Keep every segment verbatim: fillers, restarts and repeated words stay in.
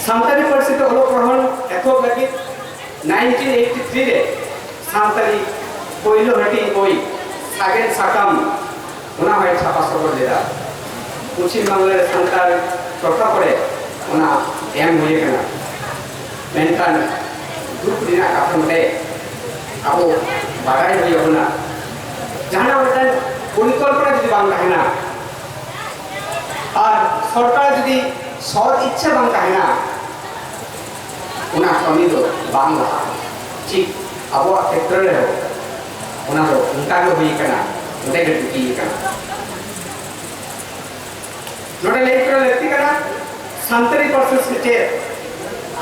ᱥᱟᱱᱛᱟᱲᱤ ᱯᱟᱹᱨᱥᱤ ᱛᱮ ᱚᱞᱚᱜ ᱯᱟᱲᱦᱟᱣ ᱮᱛᱚᱦᱚᱵ ᱞᱟᱹᱜᱤᱫ ᱱᱟᱭᱤᱱᱴᱤᱱ ᱮᱭᱤᱴᱤ ᱛᱷᱨᱤ ᱨᱮ ᱥᱟᱱᱛᱟᱲᱤ ᱯᱳᱭᱞᱳ ᱦᱟᱹᱴᱤᱧ ᱵᱳᱭ ᱥᱟᱜᱮᱱ ᱥᱟᱠᱟᱢ, ᱚᱱᱟ ᱦᱚᱸᱭ ᱪᱷᱟᱯᱟ ᱥᱚᱫᱚᱨ ᱞᱮᱫᱟ᱾ ᱯᱚᱪᱷᱤᱢ ᱵᱟᱝᱞᱟ ᱨᱮ ᱥᱟᱱᱛᱟᱲ ᱴᱚᱴᱷᱟ ᱠᱚᱨᱮ ᱚᱱᱟ ᱮᱢ ᱦᱩᱭ ᱟᱠᱟᱱᱟ᱾ ᱢᱮᱱᱠᱷᱟᱱ ᱫᱩᱠ ᱨᱮᱱᱟᱜ ᱠᱟᱛᱷᱟ ᱱᱚᱰᱮ, ᱟᱵᱚ ᱵᱟᱰᱟᱭ ᱦᱩᱭ ᱟᱵᱚᱱᱟ, ᱡᱟᱦᱟᱱᱟᱜ ᱢᱤᱫᱴᱟᱝ ᱯᱚᱨᱤᱠᱚᱞᱯᱚᱱᱟ ᱡᱩᱫᱤ ᱵᱟᱝ ᱛᱟᱦᱮᱱᱟ, ᱟᱨ ᱥᱚᱨᱠᱟᱨ ᱡᱩᱫᱤ ᱥᱚᱛ ᱤᱪᱪᱷᱟ ᱵᱟᱝ ᱛᱟᱦᱮᱱᱟ, ᱚᱱᱟ ᱠᱟᱹᱢᱤ ᱫᱚ ᱵᱟᱝ ᱞᱟᱦᱟᱜᱼᱟ᱾ ᱴᱷᱤᱠ ᱟᱵᱚᱣᱟᱜ ᱠᱷᱮᱛᱨᱚ ᱨᱮᱦᱚᱸ ᱚᱱᱟ ᱫᱚ ᱚᱱᱠᱟ ᱜᱮ ᱦᱩᱭ ᱟᱠᱟᱱᱟ, ᱚᱸᱰᱮ ᱜᱮ ᱰᱩᱵᱤ ᱟᱠᱟᱱᱟ᱾ ᱱᱚᱰᱮ ᱞᱟᱹᱭ ᱛᱚᱨᱟ ᱞᱟᱹᱠᱛᱤ ᱠᱟᱱᱟ, ᱥᱟᱱᱛᱟᱲᱤ ᱯᱟᱹᱨᱥᱤ ᱥᱮᱪᱮᱫ,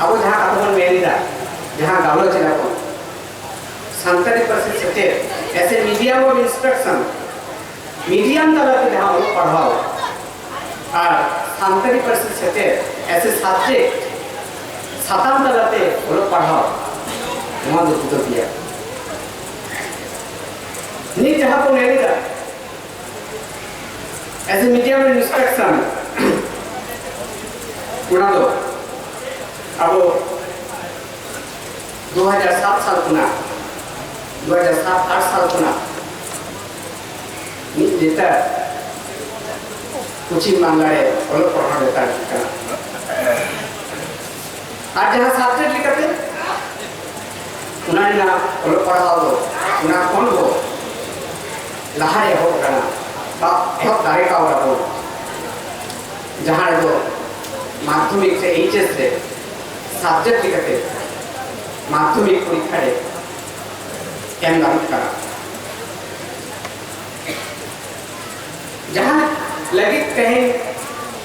ᱟᱵᱚ ᱡᱟᱦᱟᱸ ᱠᱟᱛᱷᱟ ᱵᱚᱱ ᱢᱮᱱ ᱮᱫᱟ, ᱡᱟᱦᱟᱸ ᱜᱟᱞᱚᱪ ᱮᱫᱟ ᱵᱚᱱ, ᱥᱟᱱᱛᱟᱲᱤ ᱯᱟᱹᱨᱥᱤ ᱥᱮᱪᱮᱫ as a medium of instruction, medium ᱛᱟᱞᱟᱛᱮ ᱡᱟᱦᱟᱸ ᱚᱞᱚᱜ ᱯᱟᱲᱦᱟᱣ, ᱟᱨ ᱥᱟᱱᱛᱟᱲᱤ ᱯᱟᱹᱨᱥᱤ ᱥᱮᱪᱮᱫ as a subject, ᱥᱟᱛᱟᱢ ᱛᱟᱞᱟᱛᱮ ᱚᱞᱚᱜ ᱯᱟᱲᱦᱟᱣ, ᱱᱚᱣᱟ ᱫᱚ ᱡᱩᱫᱟᱹ ᱜᱮᱭᱟ᱾ ᱱᱤᱛ ᱡᱟᱦᱟᱸ ᱠᱚ ᱢᱮᱱ ᱮᱫᱟ, as a medium of instruction, ᱚᱱᱟ ᱫᱚ ᱟᱵᱚ ᱫᱩ ᱦᱟᱡᱟᱨ ᱥᱟᱛ ᱥᱟᱞ ᱠᱷᱚᱱᱟᱜ, ᱫᱩ ᱦᱟᱡᱟᱨ ᱥᱟᱛ ᱟᱴ ᱥᱟᱞ ᱠᱷᱚᱱᱟᱜ ᱢᱤᱫ ᱞᱮᱛᱟᱲ ᱯᱚᱪᱷᱤᱢ ᱵᱟᱝᱞᱟ ᱨᱮ ᱚᱞᱚᱜ ᱯᱟᱲᱦᱟᱣ ᱞᱮᱛᱟᱲ ᱤᱫᱤᱜ ᱠᱟᱱᱟ᱾ ᱟᱨ ᱡᱟᱦᱟᱸ subject ᱞᱮᱠᱟᱛᱮ, ᱚᱱᱟ ᱨᱮᱱᱟᱜ ᱚᱞᱚᱜ ᱯᱟᱲᱦᱟᱣ ᱫᱚ ᱚᱱᱟ ᱠᱷᱚᱱ ᱦᱚᱸ ᱞᱟᱦᱟ ᱮᱦᱚᱵ ᱟᱠᱟᱱᱟ, ᱵᱟ ᱮᱦᱚᱵ ᱫᱟᱲᱮ ᱠᱟᱣᱫᱟ ᱵᱚᱱ, ᱡᱟᱦᱟᱸ ᱨᱮᱫᱚ ᱢᱟᱫᱽᱫᱷᱚᱢᱤᱠ ᱥᱮ ᱮᱭᱤᱪ ᱮᱥ ᱨᱮ subject ᱞᱮᱠᱟᱛᱮ ᱢᱟᱫᱽᱫᱷᱚᱢᱤᱠ ᱯᱚᱨᱤᱠᱠᱷᱟ ᱨᱮ ᱮᱢ ᱜᱟᱱᱚᱜ ᱠᱟᱱᱟ᱾ ᱡᱟᱦᱟᱸ ᱞᱟᱹᱜᱤᱫ ᱛᱮᱦᱮᱧ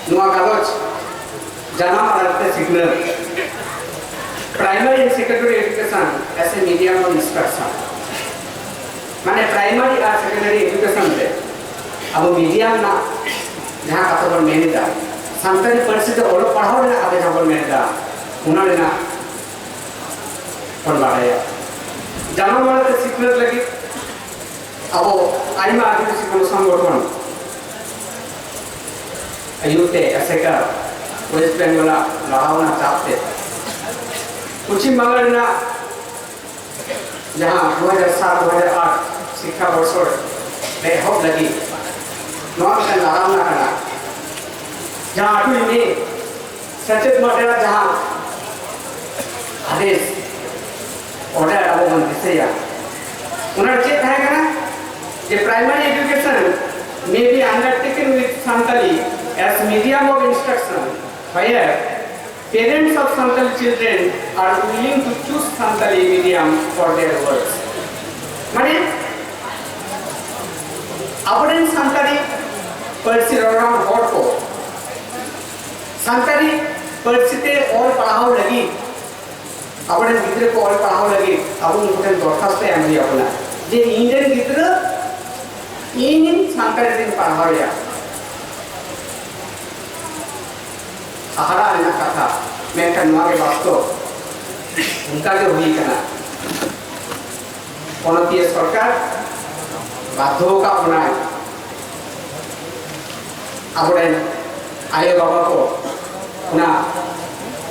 ᱱᱚᱣᱟ ᱜᱟᱞᱚᱪ, ᱡᱟᱱᱟᱢ ᱟᱲᱟᱝ ᱛᱮ ᱥᱤᱠᱷᱱᱟᱹᱛ, primary and secondary education as a medium of instruction, ᱢᱟᱱᱮ primary ᱟᱨ secondary education ᱨᱮ ᱟᱵᱚ ᱢᱤᱰᱤᱭᱟᱢ ᱨᱮᱱᱟᱜ ᱡᱟᱦᱟᱸ ᱠᱟᱛᱷᱟ ᱵᱚᱱ ᱢᱮᱱ ᱮᱫᱟ, ᱥᱟᱱᱛᱟᱲᱤ ᱯᱟᱹᱨᱥᱤ ᱛᱮ ᱚᱞᱚᱜ ᱯᱟᱲᱦᱟᱣ ᱨᱮᱱᱟᱜ ᱠᱟᱛᱷᱟ ᱡᱟᱦᱟᱸ ᱵᱚᱱ ᱢᱮᱱ ᱮᱫᱟ, ᱚᱱᱟ ᱨᱮᱱᱟᱜ ᱵᱚᱱ ᱵᱟᱲᱟᱭᱟ᱾ ᱡᱟᱱᱟᱢ ᱟᱲᱟᱝ ᱛᱮ ᱥᱤᱠᱷᱱᱟᱹᱛ ᱞᱟᱹᱜᱤᱫ ᱟᱵᱚ ᱟᱭᱢᱟ ᱟᱹᱫᱤᱵᱟᱹᱥᱤ ᱜᱚᱱᱚ ᱥᱚᱝᱜᱚᱴᱷᱚᱱ ᱟᱹᱭᱩᱨ ᱛᱮ ᱟᱥᱮᱠᱟ ᱳᱭᱮᱥᱴ ᱵᱮᱝᱜᱚᱞᱟᱜ ᱞᱟᱲᱟᱣᱱᱟ ᱪᱟᱯ ᱛᱮ ᱯᱚᱪᱷᱤᱢ ᱵᱟᱝᱞᱟ ᱨᱮᱱᱟᱜ ᱡᱟᱦᱟᱸ ᱫᱩ ᱦᱟᱡᱟᱨ ᱥᱟᱛ ᱫᱩ ᱦᱟᱡᱟᱨ ᱟᱴ ᱥᱤᱠᱠᱷᱟ ᱵᱚᱨᱥᱚ ᱨᱮ ᱮᱦᱚᱵ ᱞᱟᱹᱜᱤᱫ ᱱᱚᱣᱟ ᱢᱤᱫᱴᱟᱝ ᱞᱟᱲᱟᱣᱱᱟ ᱠᱟᱱᱟ᱾ ᱡᱟᱦᱟᱸ ᱟᱴᱷᱨᱚᱭ ᱢᱮ ᱥᱮᱪᱮᱫ ᱢᱟᱦᱟ ᱨᱮᱱᱟᱜ ᱡᱟᱦᱟᱸ ᱟᱫᱮᱥ ᱚᱰᱟᱨ ᱟᱵᱚ ᱵᱚᱱ ᱫᱤᱥᱟᱹᱭᱟ, ᱚᱱᱟ ᱨᱮ ᱪᱮᱫ ᱛᱟᱦᱮᱸ ᱠᱟᱱᱟ? ᱡᱮ primary education may be undertaken with Santali as medium of instruction, where parents of Santali children are willing to choose Santali medium for their works. ᱢᱟᱱᱮ ᱟᱵᱚᱨᱮᱱ ᱥᱟᱱᱛᱟᱲᱤ ᱯᱟᱹᱨᱥᱤ ᱨᱚᱨᱚᱲᱟᱱ ᱦᱚᱲ ᱠᱚ ᱥᱟᱱᱛᱟᱲᱤ ᱯᱟᱹᱨᱥᱤ ᱛᱮ ᱚᱞ ᱯᱟᱲᱦᱟᱣ ᱞᱟᱹᱜᱤᱫ, ᱟᱵᱚᱨᱮᱱ ᱜᱤᱫᱽᱨᱟᱹ ᱠᱚ ᱚᱞ ᱯᱟᱲᱦᱟᱣ ᱞᱟᱹᱜᱤᱫ ᱟᱵᱚ ᱩᱱᱠᱩ ᱴᱷᱮᱱ ᱫᱚᱨᱠᱷᱟᱥᱛᱚ ᱮᱢ ᱦᱩᱭ ᱟᱵᱚᱱᱟ ᱡᱮ ᱤᱧ ᱨᱮᱱ ᱜᱤᱫᱽᱨᱟᱹ ᱤᱧ ᱥᱟᱱᱛᱟᱲᱤ ᱛᱮᱧ ᱯᱟᱲᱦᱟᱣᱮᱭᱟ᱾ ᱦᱟᱦᱟᱲᱟ ᱨᱮᱱᱟᱜ ᱠᱟᱛᱷᱟ, ᱢᱮᱱᱠᱷᱟᱱ ᱱᱚᱣᱟ ᱜᱮ ᱵᱟᱥᱛᱚᱵ᱾ ᱚᱱᱠᱟ ᱜᱮ ᱦᱩᱭ ᱠᱟᱱᱟ᱾ ᱯᱚᱱᱚᱛᱤᱭᱟᱹ ᱥᱚᱨᱠᱟᱨ ᱵᱟᱫᱽᱫᱷᱚ ᱟᱠᱟᱫ ᱵᱚᱱᱟᱭ ᱟᱵᱚᱨᱮᱱ ᱟᱭᱳ ᱵᱟᱵᱟ ᱠᱚ ᱚᱱᱟ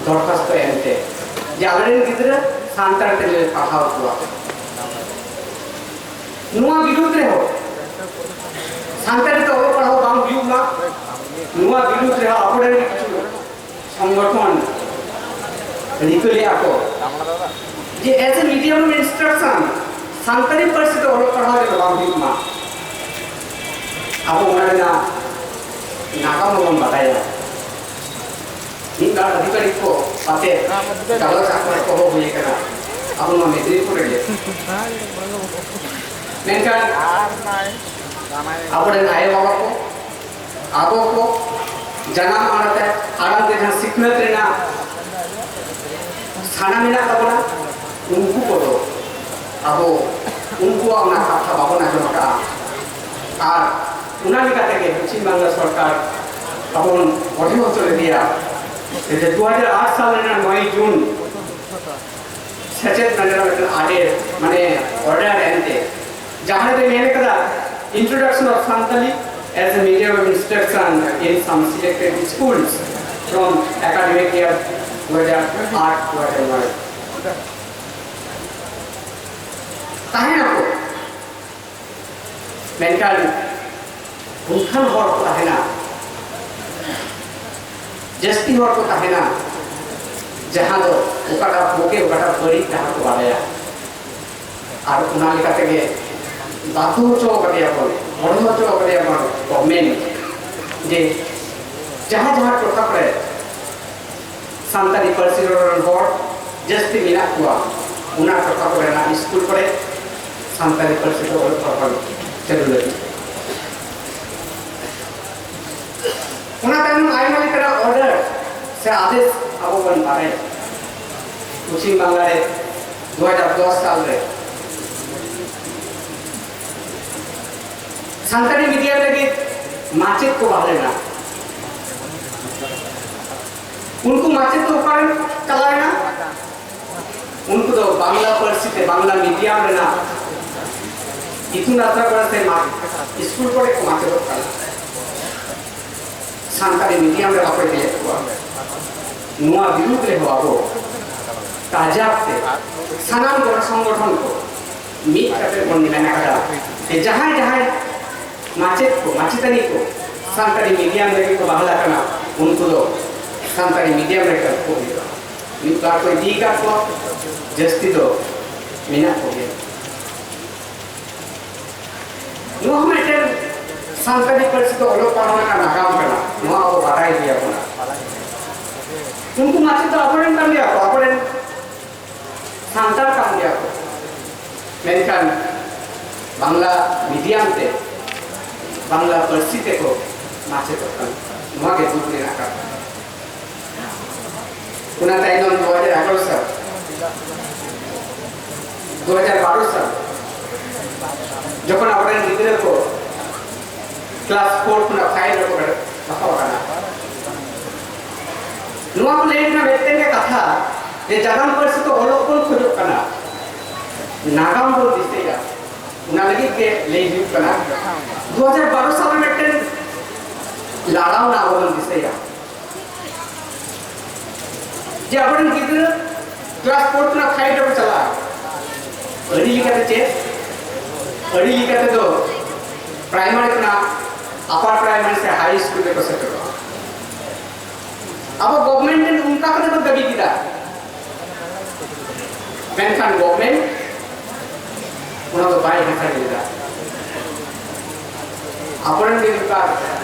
ᱫᱚᱨᱠᱷᱟᱥᱛᱚ ᱮᱢᱛᱮ ᱡᱮ ᱟᱞᱮᱨᱮᱱ ᱜᱤᱫᱽᱨᱟᱹ ᱥᱟᱱᱛᱟᱲ ᱛᱮᱞᱮ ᱯᱟᱲᱦᱟᱣ ᱠᱚᱣᱟ᱾ ᱱᱚᱣᱟ ᱵᱤᱨᱩᱫᱽ ᱨᱮᱦᱚᱸ ᱥᱟᱱᱛᱟᱲᱤ ᱛᱮ ᱚᱞᱚᱜ ᱯᱟᱲᱦᱟᱣ ᱵᱟᱝ ᱦᱩᱭᱩᱜ ᱢᱟ, ᱱᱚᱣᱟ ᱵᱤᱨᱩᱫᱽ ᱨᱮᱦᱚᱸ ᱟᱵᱚᱨᱮᱱ ᱠᱤᱪᱷᱩ ᱥᱚᱝᱜᱚᱴᱷᱚᱱ ᱨᱤᱠᱟᱹ ᱞᱮᱫᱼᱟ ᱠᱚ ᱡᱮ as a medium of instruction Santali ᱯᱟᱹᱨᱥᱤ ᱛᱮ ᱚᱞᱚᱜ ᱯᱟᱲᱦᱟᱣ ᱡᱟᱛᱮ ᱵᱟᱝ ᱦᱩᱭᱩᱜ ᱢᱟ᱾ ᱟᱵᱚ ᱚᱱᱟ ᱨᱮᱱᱟᱜ ᱱᱟᱜᱟᱢ ᱦᱚᱸᱵᱚᱱ ᱵᱟᱰᱟᱭᱟ᱾ ᱢᱤᱫ ᱵᱟᱨ ᱟᱹᱰᱤ ᱵᱟᱹᱲᱤᱡ ᱠᱚ ᱟᱛᱮ ᱜᱟᱞᱚᱪ ᱟᱠᱷᱲᱟ ᱠᱚᱦᱚᱸ ᱦᱩᱭ ᱟᱠᱟᱱᱟ ᱟᱵᱚ ᱱᱚᱣᱟ ᱢᱮᱫᱽᱱᱤᱯᱩᱨ ᱨᱮᱜᱮ᱾ ᱢᱮᱱᱠᱷᱟᱱ ᱟᱵᱚᱨᱮᱱ ᱟᱭᱳ ᱵᱟᱵᱟ ᱠᱚ, ᱟᱵᱚ ᱠᱚ ᱡᱟᱱᱟᱢ ᱟᱲᱟᱝ ᱛᱮ, ᱟᱲᱟᱝ ᱛᱮ ᱡᱟᱦᱟᱸ ᱥᱤᱠᱷᱱᱟᱹᱛ ᱨᱮᱱᱟᱜ ᱥᱟᱱᱟ ᱢᱮᱱᱟᱜ ᱛᱟᱵᱚᱱᱟ, ᱩᱱᱠᱩ ᱠᱚᱫᱚ ᱟᱵᱚ ᱩᱱᱠᱩᱣᱟᱜ ᱚᱱᱟ ᱠᱟᱛᱷᱟ ᱵᱟᱵᱚᱱ ᱟᱸᱡᱚᱢ ᱟᱠᱟᱫᱼᱟ᱾ ᱟᱨ ᱚᱱᱟ ᱞᱮᱠᱟ ᱛᱮᱜᱮ ᱯᱚᱪᱷᱤᱢ ᱵᱟᱝᱞᱟ ᱥᱚᱨᱠᱟᱨ ᱟᱵᱚ ᱵᱚᱱ ᱜᱚᱴᱷᱚᱱ ᱦᱚᱪᱚ ᱞᱮᱫᱮᱭᱟ᱾ ᱡᱮ ᱫᱩ ᱦᱟᱡᱟᱨ ᱟᱴ ᱥᱟᱞ ᱨᱮᱱᱟᱜ ᱱᱚᱭ ᱡᱩᱱ ᱥᱮᱪᱮᱫ ᱢᱟᱱᱮ ᱢᱤᱫᱴᱮᱱ ᱟᱰᱮ ᱢᱟᱱᱮ ᱚᱨᱰᱟᱨ ᱮᱱᱛᱮ ᱡᱟᱦᱟᱸ ᱨᱮ ᱢᱮᱱ ᱠᱟᱫᱟ introduction of Santali as a medium of instruction in some selected schools᱾ from academic year ᱫᱩ ᱦᱟᱡᱟᱨ ᱟᱴ ᱫᱩ ᱦᱟᱡᱟᱨ ᱱᱚᱭ ᱛᱟᱦᱮᱱᱟᱠᱚ, ᱢᱮᱱᱠᱷᱟᱱ ᱚᱱᱠᱟᱱ ᱦᱚᱲ ᱠᱚ ᱛᱟᱦᱮᱱᱟ, ᱡᱟᱹᱥᱛᱤ ᱦᱚᱲ ᱠᱚ ᱛᱟᱦᱮᱱᱟ, ᱡᱟᱦᱟᱸ ᱫᱚ ᱚᱠᱟᱴᱟᱜ ᱵᱩᱜᱤ, ᱚᱠᱟᱴᱟᱜ ᱵᱟᱹᱲᱤᱡ ᱰᱟᱦᱟᱨ ᱠᱚ ᱵᱟᱲᱟᱭᱟ᱾ ᱟᱨ ᱚᱱᱟ ᱞᱮᱠᱟ ᱛᱮᱜᱮ ᱵᱟᱫᱷᱚ ᱦᱚᱪᱚ ᱠᱟᱫᱮᱭᱟ ᱵᱚᱱ, ᱵᱚᱲᱦᱮ ᱦᱚᱪᱚ ᱠᱟᱫᱮᱭᱟ ᱵᱚᱱ ᱜᱚᱵᱷᱨᱱᱢᱮᱱᱴ, ᱡᱮ ᱡᱟᱦᱟᱸ ᱡᱟᱦᱟᱸ ᱴᱚᱴᱷᱟ ᱠᱚᱨᱮ ᱥᱟᱱᱛᱟᱲᱤ ᱯᱟᱹᱨᱥᱤ ᱨᱚᱲ ᱨᱮᱱ ᱦᱚᱲ ᱡᱟᱹᱥᱛᱤ ᱢᱮᱱᱟᱜ ᱠᱚᱣᱟ, ᱚᱱᱟ ᱴᱚᱴᱷᱟ ᱠᱚᱨᱮᱱᱟᱜ ᱥᱠᱩᱞ ᱠᱚᱨᱮ ᱥᱟᱱᱛᱟᱲᱤ ᱯᱟᱹᱨᱥᱤ ᱛᱮ ᱚᱞᱚᱜ ᱯᱟᱲᱦᱟᱣ ᱪᱟᱹᱞᱩ ᱞᱟᱹᱜᱤᱫ᱾ ᱚᱱᱟ ᱛᱟᱭᱱᱚᱢ ᱟᱭᱢᱟ ᱞᱮᱠᱟᱱᱟᱜ ᱚᱨᱰᱟᱨ ᱥᱮ ᱟᱫᱮᱥ ᱟᱵᱚ ᱵᱚᱱ ᱵᱟᱲᱟᱭᱟ᱾ ᱯᱚᱪᱷᱤᱢ ᱵᱟᱝᱞᱟ ᱨᱮ ᱫᱩ ᱦᱟᱡᱟᱨ ᱫᱚᱥ ᱥᱟᱞ ᱨᱮ ᱥᱟᱱᱛᱟᱲᱤ ᱢᱤᱰᱤᱭᱟᱢ ᱞᱟᱹᱜᱤᱫ ᱢᱟᱪᱮᱫ ᱠᱚ ᱵᱟᱦᱟᱞ ᱮᱱᱟ᱾ ᱩᱱᱠᱩ ᱢᱟᱪᱮᱫ ᱫᱚ ᱚᱠᱟᱨᱮ ᱪᱟᱞᱟᱣ ᱮᱱᱟ? ᱩᱱᱠᱩ ᱫᱚ ᱵᱟᱝᱞᱟ ᱯᱟᱹᱨᱥᱤ ᱛᱮ ᱵᱟᱝᱞᱟ ᱢᱤᱰᱤᱭᱟᱢ ᱨᱮᱱᱟᱜ ᱤᱛᱩᱱ ᱟᱥᱲᱟ ᱠᱚᱨᱮ ᱥᱮ ᱢᱟ-, ᱥᱠᱩᱞ ᱠᱚᱨᱮ ᱠᱚ ᱢᱟᱪᱮᱫᱚᱜ ᱠᱟᱱᱟ᱾ ᱥᱟᱱᱛᱟᱲᱤ ᱢᱤᱰᱤᱭᱟᱢ ᱨᱮ ᱵᱟᱠᱚ ᱤᱫᱤᱭᱮᱫ ᱠᱚᱣᱟ᱾ ᱱᱚᱣᱟ ᱵᱤᱨᱩᱫᱽ ᱨᱮᱦᱚᱸ ᱟᱵᱚ ᱠᱟᱡᱟᱠ ᱛᱮ ᱥᱟᱱᱟᱢ ᱜᱚᱲᱚ ᱥᱚᱝᱜᱚᱴᱷᱚᱱ ᱠᱚ ᱢᱤᱫ ᱠᱟᱛᱮ ᱵᱚᱱ ᱢᱮᱱ ᱟᱠᱟᱫᱟ ᱡᱮ ᱡᱟᱦᱟᱸᱭ ᱡᱟᱦᱟᱸᱭ ᱢᱟᱪᱮᱫ ᱠᱚ, ᱢᱟᱪᱮᱛᱟᱹᱱᱤ ᱠᱚ ᱥᱟᱱᱛᱟᱲᱤ ᱢᱤᱰᱤᱭᱟᱢ ᱨᱮᱜᱮ ᱠᱚ ᱵᱟᱦᱟᱞ ᱟᱠᱟᱱᱟ, ᱩᱱᱠᱩ ᱫᱚ ᱥᱟᱱᱛᱟᱲᱤ ᱢᱤᱰᱤᱭᱟᱢ ᱨᱮ ᱠᱟᱹᱢᱤ ᱠᱚ ᱦᱩᱭᱩᱜᱼᱟ᱾ ᱢᱤᱫ ᱵᱟᱨ ᱠᱚ ᱤᱫᱤ ᱟᱠᱟᱫ ᱠᱚᱣᱟ, ᱡᱟᱹᱥᱛᱤ ᱫᱚ ᱢᱮᱱᱟᱜ ᱠᱚᱜᱮᱭᱟ᱾ ᱱᱚᱣᱟ ᱦᱚᱸ ᱢᱤᱫᱴᱮᱱ ᱥᱟᱱᱛᱟᱲᱤ ᱯᱟᱹᱨᱥᱤ ᱫᱚ ᱚᱞᱚᱜ ᱯᱟᱲᱦᱟᱣ ᱨᱮᱱᱟᱜ ᱱᱟᱜᱟᱢ ᱠᱟᱱᱟ, ᱱᱚᱣᱟ ᱟᱵᱚ ᱵᱟᱰᱟᱭ ᱜᱮᱭᱟ ᱵᱚᱱ᱾ ᱩᱱᱠᱩ ᱢᱟᱪᱮᱫ ᱫᱚ ᱟᱵᱚᱨᱮᱱ ᱠᱟᱱ ᱜᱮᱭᱟ ᱠᱚ, ᱟᱵᱚᱨᱮᱱ ᱥᱟᱱᱛᱟᱲ ᱠᱟᱱ ᱜᱮᱭᱟ ᱠᱚ, ᱢᱮᱱᱠᱷᱟᱱ ᱵᱟᱝᱞᱟ ᱢᱤᱰᱤᱭᱟᱢ ᱛᱮ, ᱵᱟᱝᱞᱟ ᱯᱟᱹᱨᱥᱤ ᱛᱮᱠᱚ ᱢᱟᱪᱮᱫᱚᱜ ᱠᱟᱱᱟ᱾ ᱱᱚᱣᱟ ᱜᱮ ᱫᱩᱠ ᱨᱮᱱᱟᱜ ᱠᱟᱛᱷᱟ᱾ ᱚᱱᱟ ᱛᱟᱭᱱᱚᱢ ᱫᱩ ᱦᱟᱡᱟᱨ ᱮᱜᱟᱨᱚ ᱥᱟᱞ, ᱫᱩ ᱦᱟᱡᱟᱨ ᱵᱟᱨᱚ ᱥᱟᱞ, ᱡᱚᱠᱷᱚᱱ ᱟᱵᱚᱨᱮᱱ ᱜᱤᱫᱽᱨᱟᱹ ᱠᱚ ᱠᱞᱟᱥ ᱯᱷᱳᱨ ᱠᱷᱚᱱᱟᱜ ᱯᱷᱟᱭᱤᱵᱷ ᱨᱮᱠᱚ ᱨᱟᱠᱟᱵ ᱟᱠᱟᱱᱟ, ᱱᱚᱣᱟ ᱠᱚ ᱞᱟᱹᱭ ᱨᱮᱱᱟᱜ ᱢᱤᱫᱴᱮᱱ ᱜᱮ ᱠᱟᱛᱷᱟ ᱡᱮ ᱡᱟᱱᱟᱢ ᱯᱟᱹᱨᱥᱤ ᱛᱮ ᱚᱞᱚᱜ ᱵᱚᱱ ᱠᱷᱚᱡᱚᱜ ᱠᱟᱱᱟ, ᱱᱟᱜᱟᱢ ᱵᱚᱱ ᱫᱤᱥᱟᱹᱭᱟ, ᱚᱱᱟ ᱞᱟᱹᱜᱤᱫ ᱜᱮ ᱞᱟᱹᱭ ᱦᱩᱭᱩᱜ ᱠᱟᱱᱟ᱾ ᱫᱩ ᱦᱟᱡᱟᱨ ᱵᱟᱨᱚ ᱥᱟᱞ ᱨᱮ ᱢᱤᱫᱴᱮᱱ ᱞᱟᱲᱟᱣᱱᱟ ᱟᱵᱚ ᱵᱚᱱ ᱫᱤᱥᱟᱹᱭᱟ᱾ ᱟᱵᱚᱨᱮᱱ ᱜᱤᱫᱽᱨᱟᱹ ᱠᱞᱟᱥ ᱯᱷᱳᱨ ᱠᱷᱚᱱᱟᱜ ᱯᱷᱟᱭᱤᱵᱷ ᱨᱮᱠᱚ ᱪᱟᱞᱟᱜᱼᱟ᱾ ᱟᱹᱰᱤ ᱞᱮᱠᱟᱛᱮ ᱪᱮᱫ? ᱟᱹᱰᱤ ᱞᱮᱠᱟᱛᱮ ᱫᱚ ᱯᱨᱟᱭᱢᱟᱨᱤ ᱠᱷᱚᱱᱟᱜ ᱟᱯᱟᱨ ᱯᱨᱟᱭᱢᱟᱨᱤ ᱥᱮ ᱦᱟᱭ ᱥᱠᱩᱞ ᱨᱮᱠᱚ ᱥᱮᱴᱮᱨᱚᱜᱼᱟ᱾ ᱟᱵᱚ ᱜᱚᱵᱷᱢᱮᱱᱴ ᱴᱷᱮᱱ ᱚᱱᱠᱟ ᱠᱟᱛᱮ ᱵᱚᱱ ᱫᱟᱹᱵᱤ ᱠᱮᱫᱟ, ᱢᱮᱱᱠᱷᱟᱱ ᱜᱚᱵᱷᱢᱮᱱᱴ ᱚᱱᱟ ᱫᱚ ᱵᱟᱭ ᱦᱟᱛᱟᱣ ᱞᱮᱫᱟ᱾ ᱟᱵᱚᱨᱮᱱ ᱜᱮ ᱱᱚᱝᱠᱟ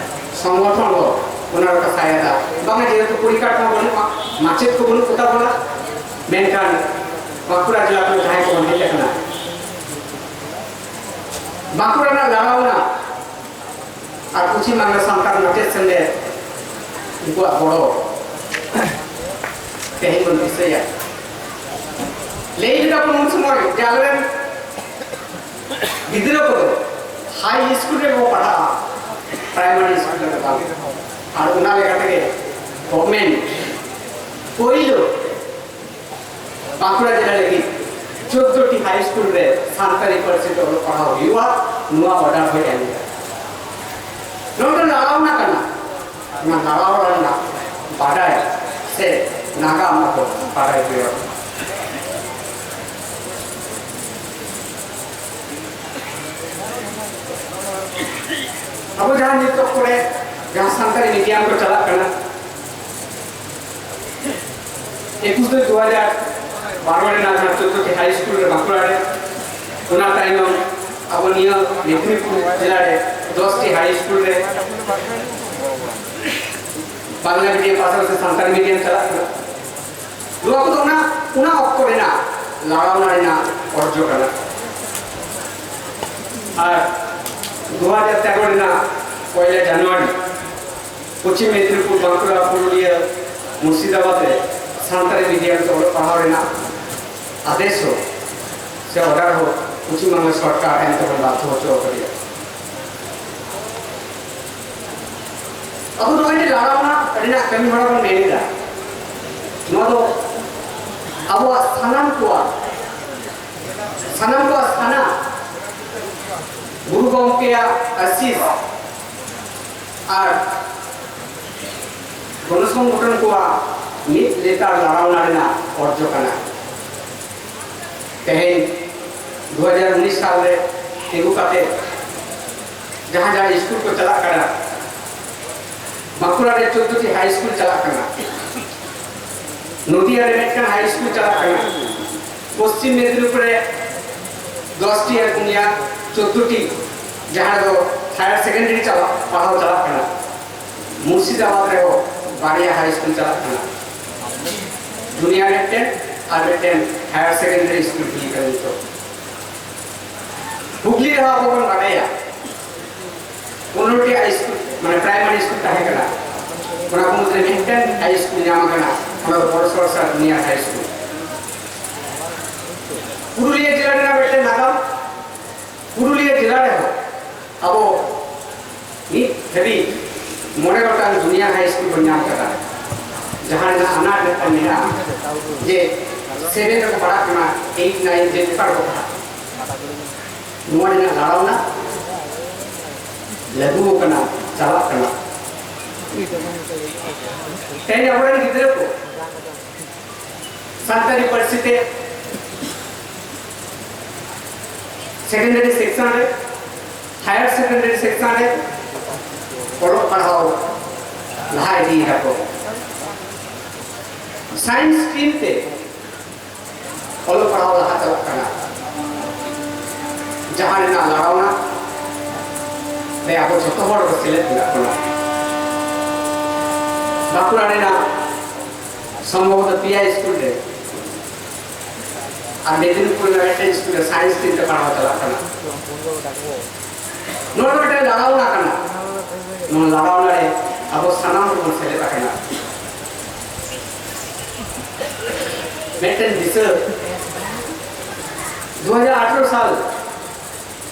ᱥᱚᱝᱜᱚᱴᱷᱚᱱ ᱠᱚ ᱚᱱᱟ ᱨᱮᱠᱚ ᱥᱟᱭᱟᱫᱟ᱾ ᱵᱟᱝᱟ, ᱡᱮᱦᱮᱛᱩ ᱯᱚᱨᱤᱠᱟᱴᱷᱟᱢᱳ ᱵᱟᱹᱱᱩᱜᱼᱟ, ᱢᱟᱪᱮᱫ ᱠᱚ ᱵᱟᱹᱱᱩᱜ ᱠᱚᱛᱟ ᱵᱚᱱᱟ, ᱢᱮᱱᱠᱷᱟᱱ ᱵᱟᱸᱠᱩᱲᱟ ᱡᱮᱞᱟ ᱠᱷᱚᱱ ᱡᱟᱦᱟᱸᱭ ᱠᱚᱵᱚᱱ ᱦᱮᱡ ᱟᱠᱟᱱᱟ, ᱵᱟᱸᱠᱩᱲᱟ ᱨᱮᱱᱟᱜ ᱞᱟᱲᱟᱣᱱᱟ ᱟᱨ ᱯᱚᱪᱷᱤᱢ ᱵᱟᱝᱞᱟ ᱥᱟᱱᱛᱟᱲ ᱢᱟᱪᱮᱫ ᱥᱮᱢᱞᱮᱫ, ᱩᱱᱠᱩᱣᱟᱜ ᱜᱚᱲᱚ ᱛᱮᱦᱮᱧ ᱵᱚᱱ ᱫᱤᱥᱟᱹᱭᱟ᱾ ᱞᱟᱹᱭ ᱞᱮᱫᱟ ᱵᱚᱱ ᱩᱱ ᱥᱚᱢᱚᱭ ᱡᱮ ᱟᱞᱮᱨᱮᱱ ᱜᱤᱫᱽᱨᱟᱹ ᱠᱚᱫᱚ ᱦᱟᱭ ᱥᱠᱩᱞ ᱨᱮᱠᱚ ᱯᱟᱲᱦᱟᱜᱼᱟ, ᱯᱨᱟᱭᱢᱟᱨᱤ ᱥᱠᱩᱞ ᱨᱮᱫᱚ ᱵᱟᱝ᱾ ᱟᱨ ᱚᱱᱟ ᱞᱮᱠᱟ ᱛᱮᱜᱮ ᱜᱚᱵᱷᱢᱮᱱᱴ ᱯᱳᱭᱞᱳ ᱵᱟᱸᱠᱩᱲᱟ ᱡᱮᱞᱟ ᱞᱟᱹᱜᱤᱫ ᱪᱳᱫᱽᱫᱳ ᱴᱤ ᱦᱟᱭ ᱥᱠᱩᱞ ᱨᱮ ᱥᱟᱱᱛᱟᱲᱤ ᱯᱟᱹᱨᱥᱤ ᱛᱮ ᱚᱞᱚᱜ ᱯᱟᱲᱦᱟᱣ ᱦᱩᱭᱩᱜᱼᱟ, ᱱᱚᱣᱟ ᱚᱨᱰᱟᱨ ᱦᱚᱸᱭ ᱮᱢ ᱞᱮᱫᱟ᱾ ᱱᱚᱣᱟ ᱫᱚ ᱞᱟᱲᱟᱣᱱᱟ ᱠᱟᱱᱟ᱾ ᱚᱱᱟ ᱞᱟᱲᱟᱣᱱᱟ ᱨᱮᱱᱟᱜ ᱵᱟᱰᱟᱭ ᱥᱮ ᱱᱟᱜᱟᱢ ᱟᱵᱚ ᱵᱟᱰᱟᱭ ᱦᱩᱭᱩᱜᱼᱟ᱾ ᱟᱵᱚ ᱡᱟᱦᱟᱸ ᱱᱤᱛ ᱚᱠᱛᱚ ᱨᱮ ᱡᱟᱦᱟᱸ ᱥᱟᱱᱛᱟᱲᱤ ᱢᱤᱰᱤᱭᱟᱢ ᱠᱚ ᱪᱟᱞᱟᱜ ᱠᱟᱱᱟ, ᱮᱠᱩᱥ ᱫᱩᱭ ᱫᱩ ᱦᱟᱡᱟᱨ ᱵᱟᱨᱚ ᱨᱮᱱᱟᱜ ᱡᱟᱦᱟᱸ ᱪᱳᱫᱽᱫᱳ ᱴᱤ ᱦᱟᱭ ᱥᱠᱩᱞ ᱨᱮ ᱵᱟᱸᱠᱩᱲᱟ ᱨᱮ, ᱚᱱᱟ ᱛᱟᱭᱱᱚᱢ ᱟᱵᱚ ᱱᱤᱭᱟᱹ ᱢᱮᱫᱽᱱᱤᱯᱩᱨ ᱡᱮᱞᱟ ᱨᱮ ᱫᱚᱥ ᱴᱤ ᱦᱟᱭ ᱥᱠᱩᱞ ᱨᱮ ᱵᱟᱝᱞᱟ ᱢᱤᱰᱤᱭᱟᱢ ᱯᱟᱥᱟᱯᱟᱥᱤ ᱥᱟᱱᱛᱟᱲᱤ ᱢᱤᱰᱤᱭᱟᱢ ᱪᱟᱞᱟᱜ ᱠᱟᱱᱟ᱾ ᱱᱚᱣᱟ ᱠᱚᱫᱚ ᱚᱱᱟ, ᱚᱱᱟ ᱚᱠᱛᱚ ᱨᱮᱱᱟᱜ ᱞᱟᱲᱟᱣᱱᱟ ᱨᱮᱱᱟᱜ ᱚᱨᱡᱚ ᱠᱟᱱᱟ᱾ ᱟᱨ ᱫᱩ ᱦᱟᱡᱟᱨ ᱛᱮᱨᱚ ᱨᱮᱱᱟᱜ ᱯᱚᱭᱞᱟ ᱡᱟᱱᱩᱣᱟᱨᱤ ᱯᱚᱪᱷᱤᱢ ᱢᱮᱫᱽᱱᱤᱯᱩᱨ, ᱵᱟᱸᱠᱩᱲᱟ, ᱯᱩᱨᱩᱞᱤᱭᱟᱹ, ᱢᱩᱨᱥᱤᱫᱟᱵᱟᱫᱽ ᱨᱮ ᱥᱟᱱᱛᱟᱲᱤ ᱢᱤᱰᱤᱭᱟᱢ ᱛᱮ ᱚᱞᱚᱜ ᱯᱟᱲᱦᱟᱣ ᱨᱮᱱᱟᱜ ᱟᱫᱮᱥ ᱦᱚᱸ ᱥᱮ ᱚᱨᱰᱟᱨ ᱦᱚᱸ ᱯᱚᱪᱷᱤᱢ ᱵᱟᱝᱞᱟ ᱥᱚᱨᱠᱟᱨ ᱮᱢ ᱛᱮᱵᱚᱱ ᱵᱟᱫᱽᱫᱷᱚ ᱦᱚᱪᱚ ᱟᱠᱟᱫᱮᱭᱟ᱾ ᱟᱵᱚ ᱱᱚᱜᱼᱚᱭ ᱡᱮ ᱞᱟᱲᱟᱣᱱᱟ ᱨᱮᱱᱟᱜ ᱠᱟᱹᱢᱤ ᱦᱚᱨᱟ ᱵᱚᱱ ᱢᱮᱱ ᱮᱫᱟ, ᱱᱚᱣᱟ ᱫᱚ ᱟᱵᱚᱣᱟᱜ ᱥᱟᱱᱟᱢ ᱠᱚᱣᱟᱜ, ᱥᱟᱱᱟᱢ ᱠᱚᱣᱟᱜ ᱥᱟᱱᱟ ᱜᱩᱨᱩ ᱜᱚᱢᱠᱮᱭᱟᱜ ᱟᱥᱤᱥ ᱟᱨ ᱜᱚᱱᱚ ᱥᱚᱝᱜᱚᱴᱷᱚᱱ ᱠᱚᱣᱟᱜ ᱢᱤᱫ ᱞᱮᱛᱟᱲ ᱞᱟᱲᱟᱣᱱᱟ ᱨᱮᱱᱟᱜ ᱚᱨᱡᱚ ᱠᱟᱱᱟ᱾ ᱛᱮᱦᱮᱧ ᱫᱩ ᱦᱟᱡᱟᱨ ᱩᱱᱤᱥ ᱥᱟᱞ ᱨᱮ ᱛᱤᱸᱜᱩ ᱠᱟᱛᱮ ᱡᱟᱦᱟᱸ ᱡᱟᱦᱟᱸ ᱥᱠᱩᱞ ᱠᱚ ᱪᱟᱞᱟᱜ ᱠᱟᱱᱟ, ᱵᱟᱸᱠᱩᱲᱟ ᱨᱮ ᱪᱳᱫᱽᱫᱳ ᱴᱤ ᱦᱟᱭ ᱥᱠᱩᱞ ᱪᱟᱞᱟᱜ ᱠᱟᱱᱟ, ᱱᱚᱫᱤᱭᱟ ᱨᱮ ᱢᱤᱫᱴᱟᱝ ᱦᱟᱭ ᱥᱠᱩᱞ ᱪᱟᱞᱟᱜ ᱠᱟᱱᱟ, ᱯᱚᱥᱪᱤᱢ ᱢᱮᱫᱽᱱᱤᱯᱩᱨ ᱨᱮ ᱫᱚᱥ ᱴᱤ ᱟᱨ ᱯᱩᱱᱭᱟ ᱪᱳᱫᱽᱫᱳ ᱴᱤ, ᱡᱟᱦᱟᱸ ᱨᱮᱫᱚ ᱦᱟᱭᱟᱨ ᱥᱮᱠᱮᱱᱰᱟᱨᱤ ᱪᱟᱞᱟᱜ, ᱯᱟᱲᱦᱟᱣ ᱪᱟᱞᱟᱜ ᱠᱟᱱᱟ᱾ ᱢᱩᱨᱥᱤᱫᱟᱵᱟᱫᱽ ᱨᱮᱦᱚᱸ ᱵᱟᱨᱭᱟ ᱦᱟᱭ ᱥᱠᱩᱞ ᱪᱟᱞᱟᱜ ᱠᱟᱱᱟ, ᱡᱩᱱᱤᱭᱟᱨ ᱢᱤᱫᱴᱮᱱ ᱟᱨ ᱢᱤᱫᱴᱮᱱ ᱦᱟᱭᱟᱨ ᱥᱮᱠᱮᱱᱰᱟᱨᱤ ᱥᱠᱩᱞ ᱦᱩᱭ ᱠᱟᱱᱟ ᱱᱤᱛᱚᱜ᱾ ᱦᱩᱜᱽᱞᱤ ᱨᱮᱦᱚᱸ ᱟᱵᱚ ᱵᱚᱱ ᱵᱟᱰᱟᱭᱟ ᱯᱚᱱᱨᱚ ᱴᱤ ᱦᱟᱭ ᱥᱠᱩᱞ, ᱢᱟᱱᱮ ᱯᱨᱟᱭᱢᱟᱨᱤ ᱥᱠᱩᱞ ᱛᱟᱦᱮᱸ ᱠᱟᱱᱟ, ᱚᱱᱟ ᱠᱚ ᱢᱩᱫᱽᱨᱮ ᱢᱤᱫᱴᱮᱱ ᱦᱟᱭ ᱥᱠᱩᱞ ᱧᱟᱢ ᱟᱠᱟᱱᱟ, ᱚᱱᱟ ᱫᱚ ᱵᱚᱲᱚ ᱥᱚᱨᱥᱟ ᱡᱩᱱᱤᱭᱟᱨ ᱦᱟᱭ ᱥᱠᱩᱞ᱾ ᱯᱩᱨᱩᱞᱤᱭᱟᱹ ᱡᱮᱞᱟ ᱨᱮᱱᱟᱜ ᱢᱤᱫᱴᱮᱱ ᱱᱟᱜᱟᱢ, ᱯᱩᱨᱩᱞᱤᱭᱟᱹ ᱡᱮᱞᱟ ᱨᱮᱦᱚᱸ ᱟᱵᱚ ᱱᱤᱛ ᱫᱷᱟᱹᱵᱤᱡ ᱢᱚᱬᱮ ᱜᱚᱴᱟᱝ ᱡᱩᱱᱤᱭᱟᱨ ᱦᱟᱭ ᱥᱠᱩᱞ ᱵᱚᱱ ᱧᱟᱢ ᱠᱟᱫᱟ, ᱡᱟᱦᱟᱸ ᱨᱮᱱᱟᱜ ᱟᱱᱟᱴ ᱢᱤᱫᱴᱟᱝ ᱢᱮᱱᱟᱜᱼᱟ ᱡᱮ ᱥᱮᱵᱷᱮᱱ ᱨᱮᱠᱚ ᱯᱟᱲᱦᱟᱜ ᱠᱟᱱᱟ, ᱮᱭᱤᱴ, ᱱᱟᱭᱤᱱ, ᱡᱮ ᱯᱮᱯᱟᱨ ᱠᱚ ᱯᱟᱲᱦᱟᱜ, ᱱᱚᱣᱟ ᱨᱮᱱᱟᱜ ᱞᱟᱲᱟᱣᱱᱟ ᱞᱟᱹᱜᱩ ᱟᱠᱟᱱᱟ, ᱪᱟᱞᱟᱜ ᱠᱟᱱᱟ᱾ ᱛᱮᱦᱮᱧ ᱟᱵᱚᱨᱮᱱ ᱜᱤᱫᱽᱨᱟᱹ ᱠᱚ ᱥᱟᱱᱛᱟᱲᱤ ᱯᱟᱹᱨᱥᱤ ᱛᱮ ᱥᱮᱠᱮᱱᱰᱟᱨᱤ ᱥᱮᱠᱥᱚᱱ ᱨᱮ, ᱦᱟᱭᱟᱨ ᱥᱮᱠᱮᱱᱰᱟᱨᱤ ᱥᱮᱠᱥᱚᱱ ᱨᱮ ᱚᱞᱚᱜ ᱯᱟᱲᱦᱟᱣ ᱞᱟᱦᱟ ᱤᱫᱤᱭᱮᱫᱟ ᱠᱚ᱾ ᱥᱟᱭᱮᱱᱥ ᱥᱴᱨᱤᱢ ᱛᱮ ᱚᱞᱚᱜ ᱯᱟᱲᱦᱟᱣ ᱞᱟᱦᱟ ᱪᱟᱞᱟᱜ ᱠᱟᱱᱟ, ᱡᱟᱦᱟᱸ ᱨᱮᱱᱟᱜ ᱞᱟᱲᱟᱣᱱᱟ ᱨᱮ ᱟᱵᱚ ᱡᱚᱛᱚ ᱦᱚᱲ ᱵᱚ ᱥᱮᱞᱮᱫ ᱢᱮᱱᱟᱜ ᱵᱚᱱᱟ᱾ ᱵᱟᱸᱠᱩᱲᱟ ᱨᱮᱱᱟᱜ ᱥᱚᱢᱵᱷᱚᱵᱚᱛᱚ ᱯᱮᱭᱟ ᱥᱠᱩᱞ ᱨᱮ ᱟᱨ ᱢᱮᱫᱤᱱᱤᱯᱩᱨ ᱨᱮᱱᱟᱜ ᱢᱤᱫᱴᱮᱱ ᱥᱠᱩᱞ ᱨᱮ ᱥᱟᱭᱮᱱᱥ ᱥᱴᱨᱤᱢ ᱛᱮ ᱯᱟᱲᱦᱟᱣ ᱪᱟᱞᱟᱜ ᱠᱟᱱᱟ᱾ ᱱᱚᱣᱟ ᱫᱚ ᱢᱤᱫᱴᱮᱱ ᱞᱟᱲᱟᱣᱱᱟ ᱠᱟᱱᱟ᱾ ᱱᱚᱣᱟ ᱞᱟᱲᱟᱣᱱᱟ ᱨᱮ ᱟᱵᱚ ᱥᱟᱱᱟᱢ ᱠᱚᱵᱚᱱ ᱥᱮᱞᱮᱫ ᱟᱠᱟᱱᱟ᱾ ᱢᱤᱫᱴᱮᱱ ᱫᱤᱥᱟᱹ, ᱫᱩ ᱦᱟᱡᱟᱨ ᱟᱴᱷᱨᱚ ᱥᱟᱞ